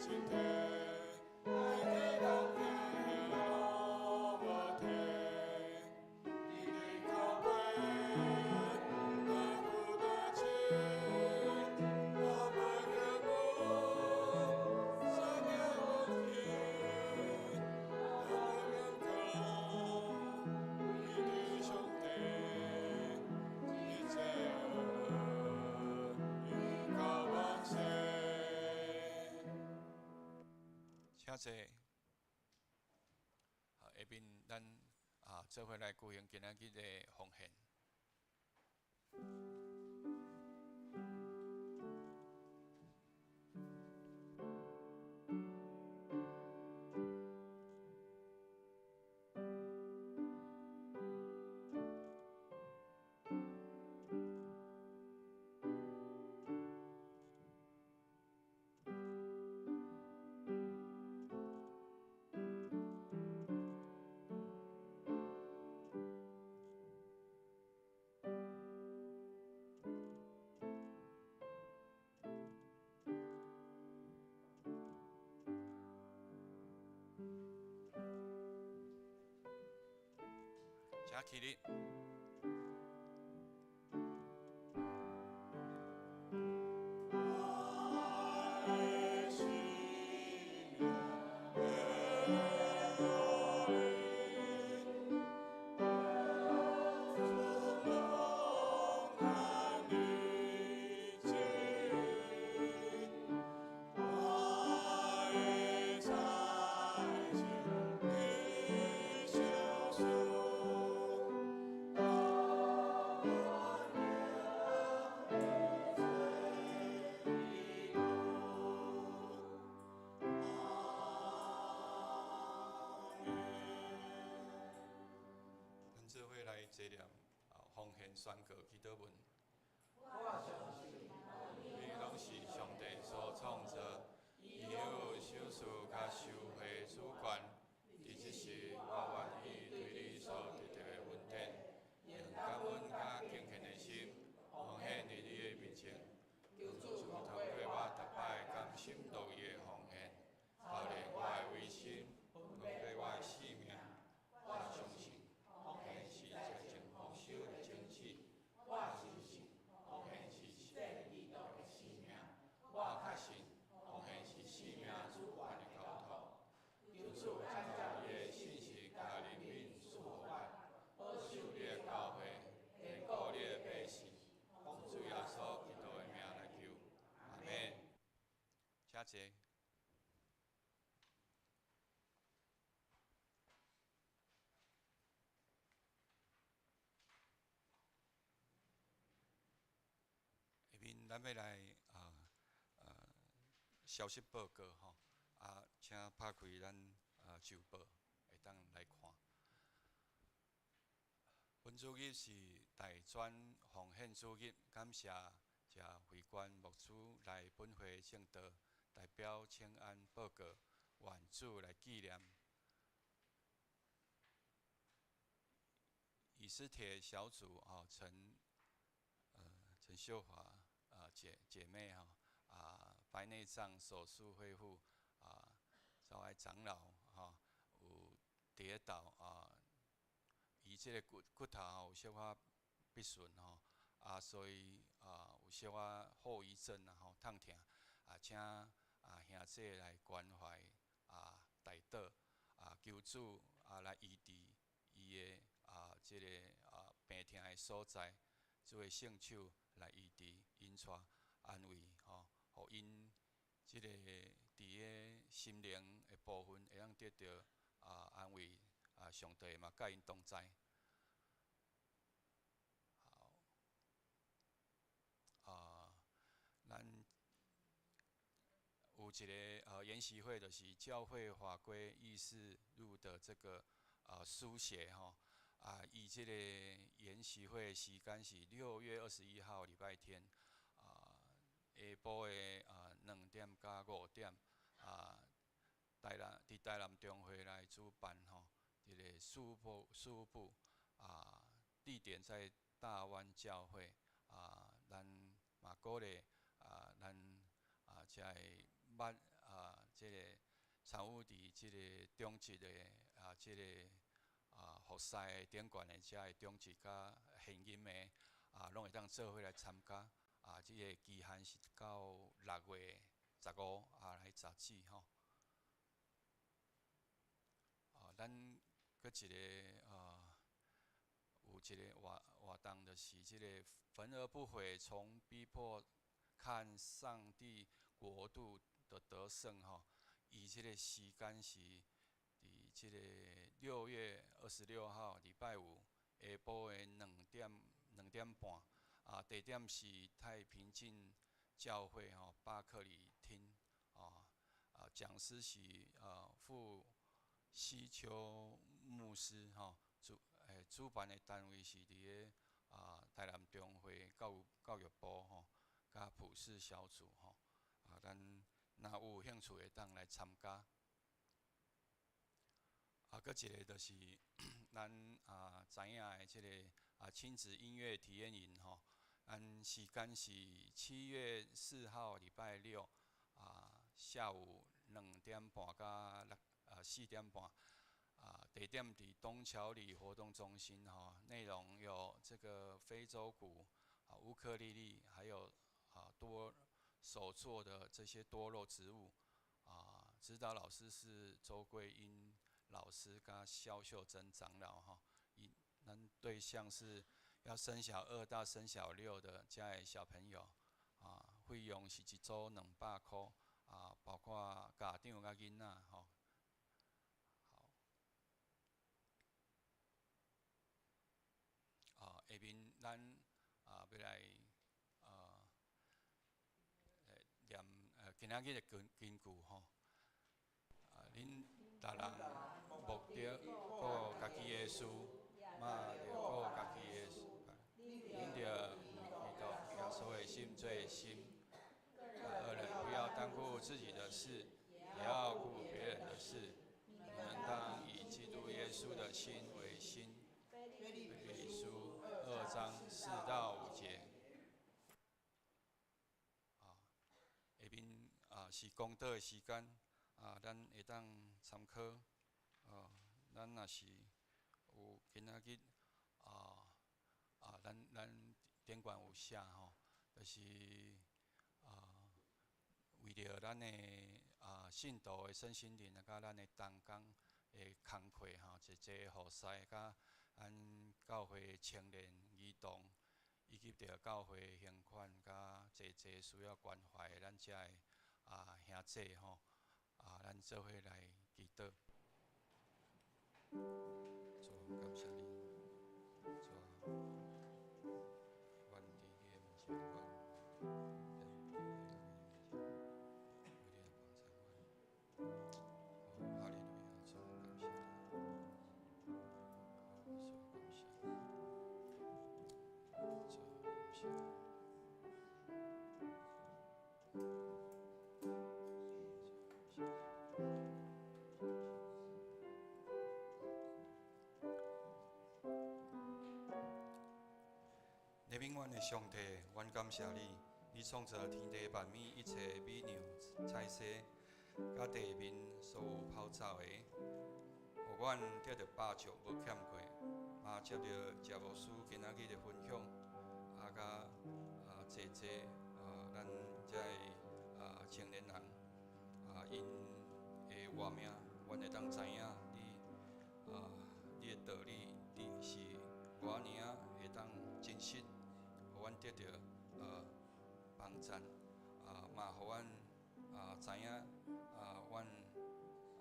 請坐。下面咱啊做伙來舉行今仔日的奉獻。請起立。这念奉献宣告祈祷文。你拢是上帝所创造，伊有赏赐佮收回主权。伫这时，我愿意对你所得著的恩典，用感恩佮敬虔的心，奉献伫你的面前。求主透过我逐摆甘心乐意的奉献，操练我的伪心，分配我的性命。我相信奉献是财政丰收的种子。我相信奉献是实践基督的生命。我确信奉献是生命主权的交托。求主按照伊的信实佮怜悯赐予我，保守你的教会，坚固你的百姓。奉主耶稣基督的名来求，阿们。请坐。下面咱欲来消息报告吼，请拍开咱周报，会当来看。本主日是大专奉献主日，感谢谢会关牧师来本会证道，代表请安报告，愿主来纪念。以斯帖小组陈秀华姐妹吼白内障手术恢复赵爱长老吼有跌倒伊这个骨头有小可不顺吼所以有小可后遗症痛疼请兄弟来关怀代祷求主来医治伊的这个病痛的所在，主的圣手来医治，引带安慰吼，予𪜶这个伫个心灵的部分会当得著安慰上帝嘛佮𪜶同在。好，咱有一个研习会，就是教会法规议事录的这个书写吼。伊这个研习会时间是6月21号礼拜天，下晡的2点到5点，伫台南中会来主办吼，这个事务部地点在大湾教会，咱嘛鼓励咱遮个捌这个参与伫这个中职的这个服侍顶悬的遮个长执佮现任的拢会当做伙来参加。这个期限是到6月15来截止吼。咱阁一个有一个活动，就是这个焚而不毁，从逼迫看上帝国度的得胜吼。伊这个时间是伫这个6月26号礼拜五下晡的2点半，地点是太平镇教会吼巴克里厅，讲师是傅西丘牧师吼，主办的单位是伫个台南中会教育部吼，佮普世小组吼，咱若有兴趣会当来参加。阁一个就是咱知影的这个亲子音乐体验营吼，咱时间是7月4号礼拜六下午2点半到4点半，地点伫东桥里活动中心吼，内容有这个非洲鼓、乌克丽丽，还有多手作的这些多肉植物，指导老师是周桂英老师佮萧秀珍长老吼，伊咱对象是要升小2到升小6的遮个小朋友，费用是一组200箍，包括家长佮囡仔吼。好，下面咱欲来念今仔日的根据吼，恁逐人目的顾家己的事，嘛著顾家己自己的事，也要顾别人的事。你们当以基督耶稣的心为心。腓立比书2章4到5节。啊，下面啊是讲道的时间，啊，咱会当参考。啊，咱若是有今仔日啊啊，咱顶悬有写吼，就是啊，为著咱的啊信徒的身心灵啊，佮咱的同工的工课吼，一齐服侍，佮咱教会青年儿童，以及著教会行款，佮济济需要关怀的咱遮的啊兄弟吼，啊，咱做伙来祈祷。主，感谢你，主，阮伫你的面前，阮伫你的面前，为你来帮助阮。哦，哈利路亚，主，感谢你，哦，主，感谢你，主，感谢你。主，感谢你。怜悯阮的上帝，阮感谢你，你创造天地万物一切美妙彩色，佮地面所有泡藻的，予阮得著饱足无欠过，嘛接著谢牧师今仔日的分享，啊，佮啊济济啊，咱遮的啊青年人啊，𪜶的活命，阮会当知影你啊，你的道理，你是偌尔仔会当真实。予阮得著帮赞，啊嘛予阮啊知影啊，阮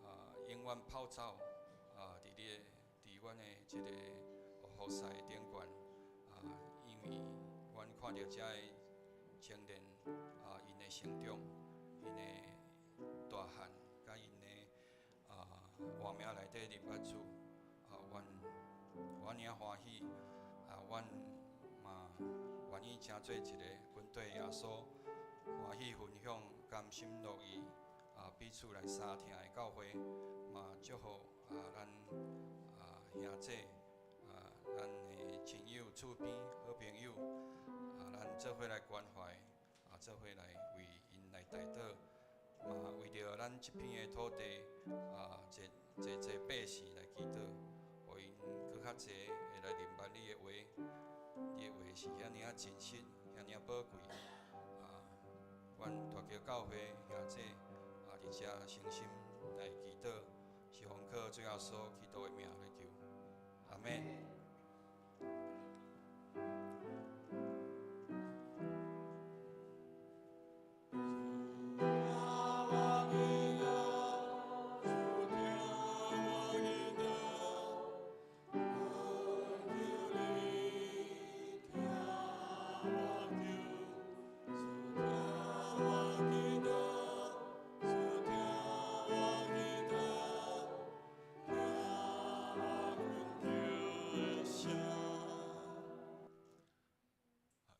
啊永远泡藻啊，伫你的伫阮的这个服侍顶悬啊，因为阮看著遮的青年啊，𪜶的成长，𪜶的大汉，佮𪜶的啊活命内底认捌主啊，阮偌尔仔欢喜啊，阮嘛愿意成做一个跟缀耶稣欢喜分享、甘心乐意啊彼此来相疼的教会，嘛祝福啊咱啊兄弟啊咱的亲友、厝边好朋友啊，咱做伙来关怀啊，做伙来为𪜶来代祷，嘛为著咱这片的土地啊，济济济百姓来祈祷，予𪜶阁较济会来明白你的话。你的话是遐尔仔真实，遐尔仔宝贵啊！阮大桥教会兄弟啊，伫遮诚心来祈祷，是奉靠主耶稣基督的名来求，阿们。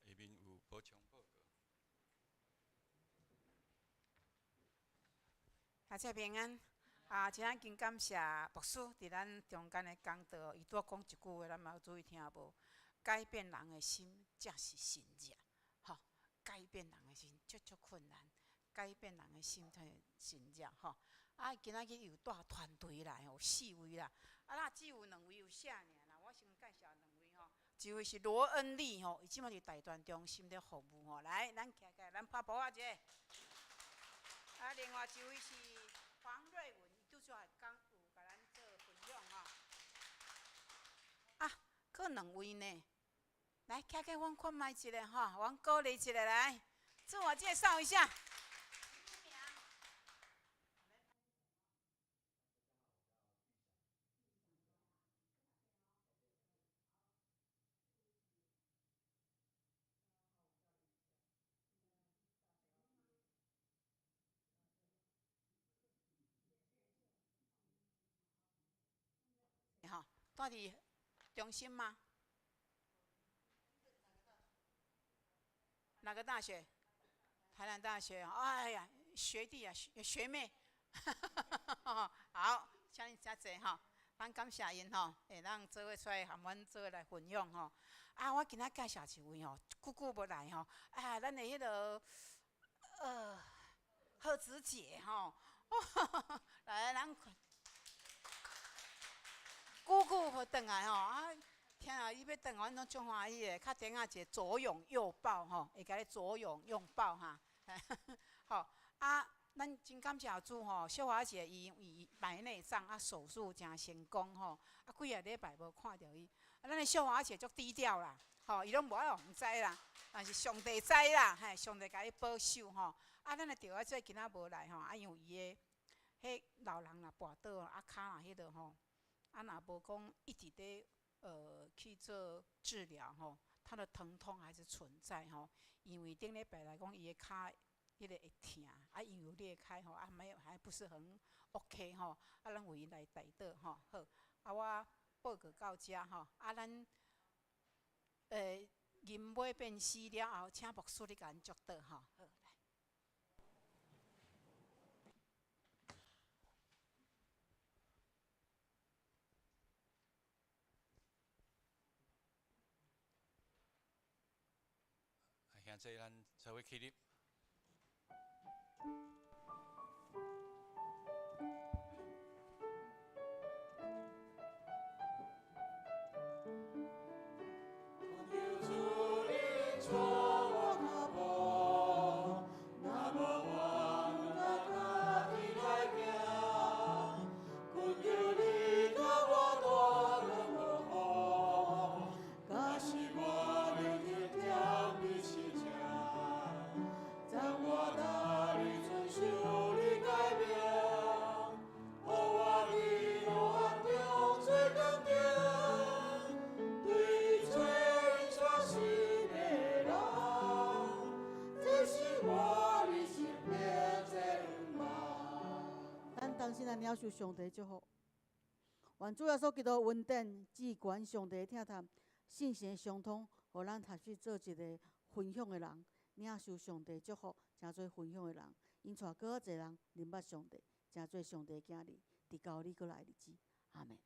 下面有补充报告。大家平安。啊，今仔真感谢牧师伫咱中间的讲道，伊拄仔讲一句话，咱嘛有注意听无？改变人的心，才是神迹。吼，改变人的心，足足困难。改变人的心才是神迹。吼，啊，今仔日有带团队来，有四位啦。啊，若只有两位有写尔啦，我先介绍两位吼。一位是罗恩利吼，伊这马伫大专中心咧服务吼。来，咱徛起来，咱拍噗仔一下。啊，另外一位是黄瑞文，伊拄才会讲有共咱做分享吼。啊，阁两位呢？来，徛起来，阮看觅一下吼，阮鼓励一下来，自我介绍一下。吼，住伫中心吗？哪个大学？台南大学。哎呀，學弟啊，學學妹，好，請你遮坐吼，咱感謝𪜶吼，會當做伙出來和阮做伙來分享吼。啊，我今仔介紹一位吼，久久無來吼，啊，咱的彼个賀子姐吼，來，咱久久無轉來吼，啊，聽啊，伊欲轉來，阮攏足歡喜的。較頂仔一個左擁右抱吼，會共你左擁右抱哈。好，啊，咱真感謝主吼，小華姐伊伊白內障啊手術誠成功吼，啊幾个禮拜無看著伊，啊，咱的小華姐足低調啦，吼，伊攏無愛予人知啦，但是上帝知啦，嘿，上帝共伊保守吼。啊，咱的著仔姐今仔無來吼，啊，因為伊的彼老人若跋倒啊，跤若彼落吼，啊，若無講一直佇去做治療吼，他的疼痛還是存在吼。因為頂禮拜來講，伊的跤彼个會疼，啊，因為有裂開吼，啊，沒有還不是很 OK 吼，啊，咱為伊來代禱吼，好，啊，我報告到遮吼，啊，咱銀尾變死了後，請牧師你共咱祝禱吼，好，來。兄弟，咱做伙起立。領受上帝祝福，願主耶穌基督恩典、至懸上帝疼惜、聖神相通，予咱學習做一个分享的人，領受上帝祝福，成做分享的人，𪜶帶閣較濟人認捌上帝，成做上帝囝兒，直到你閣來的日子。阿門。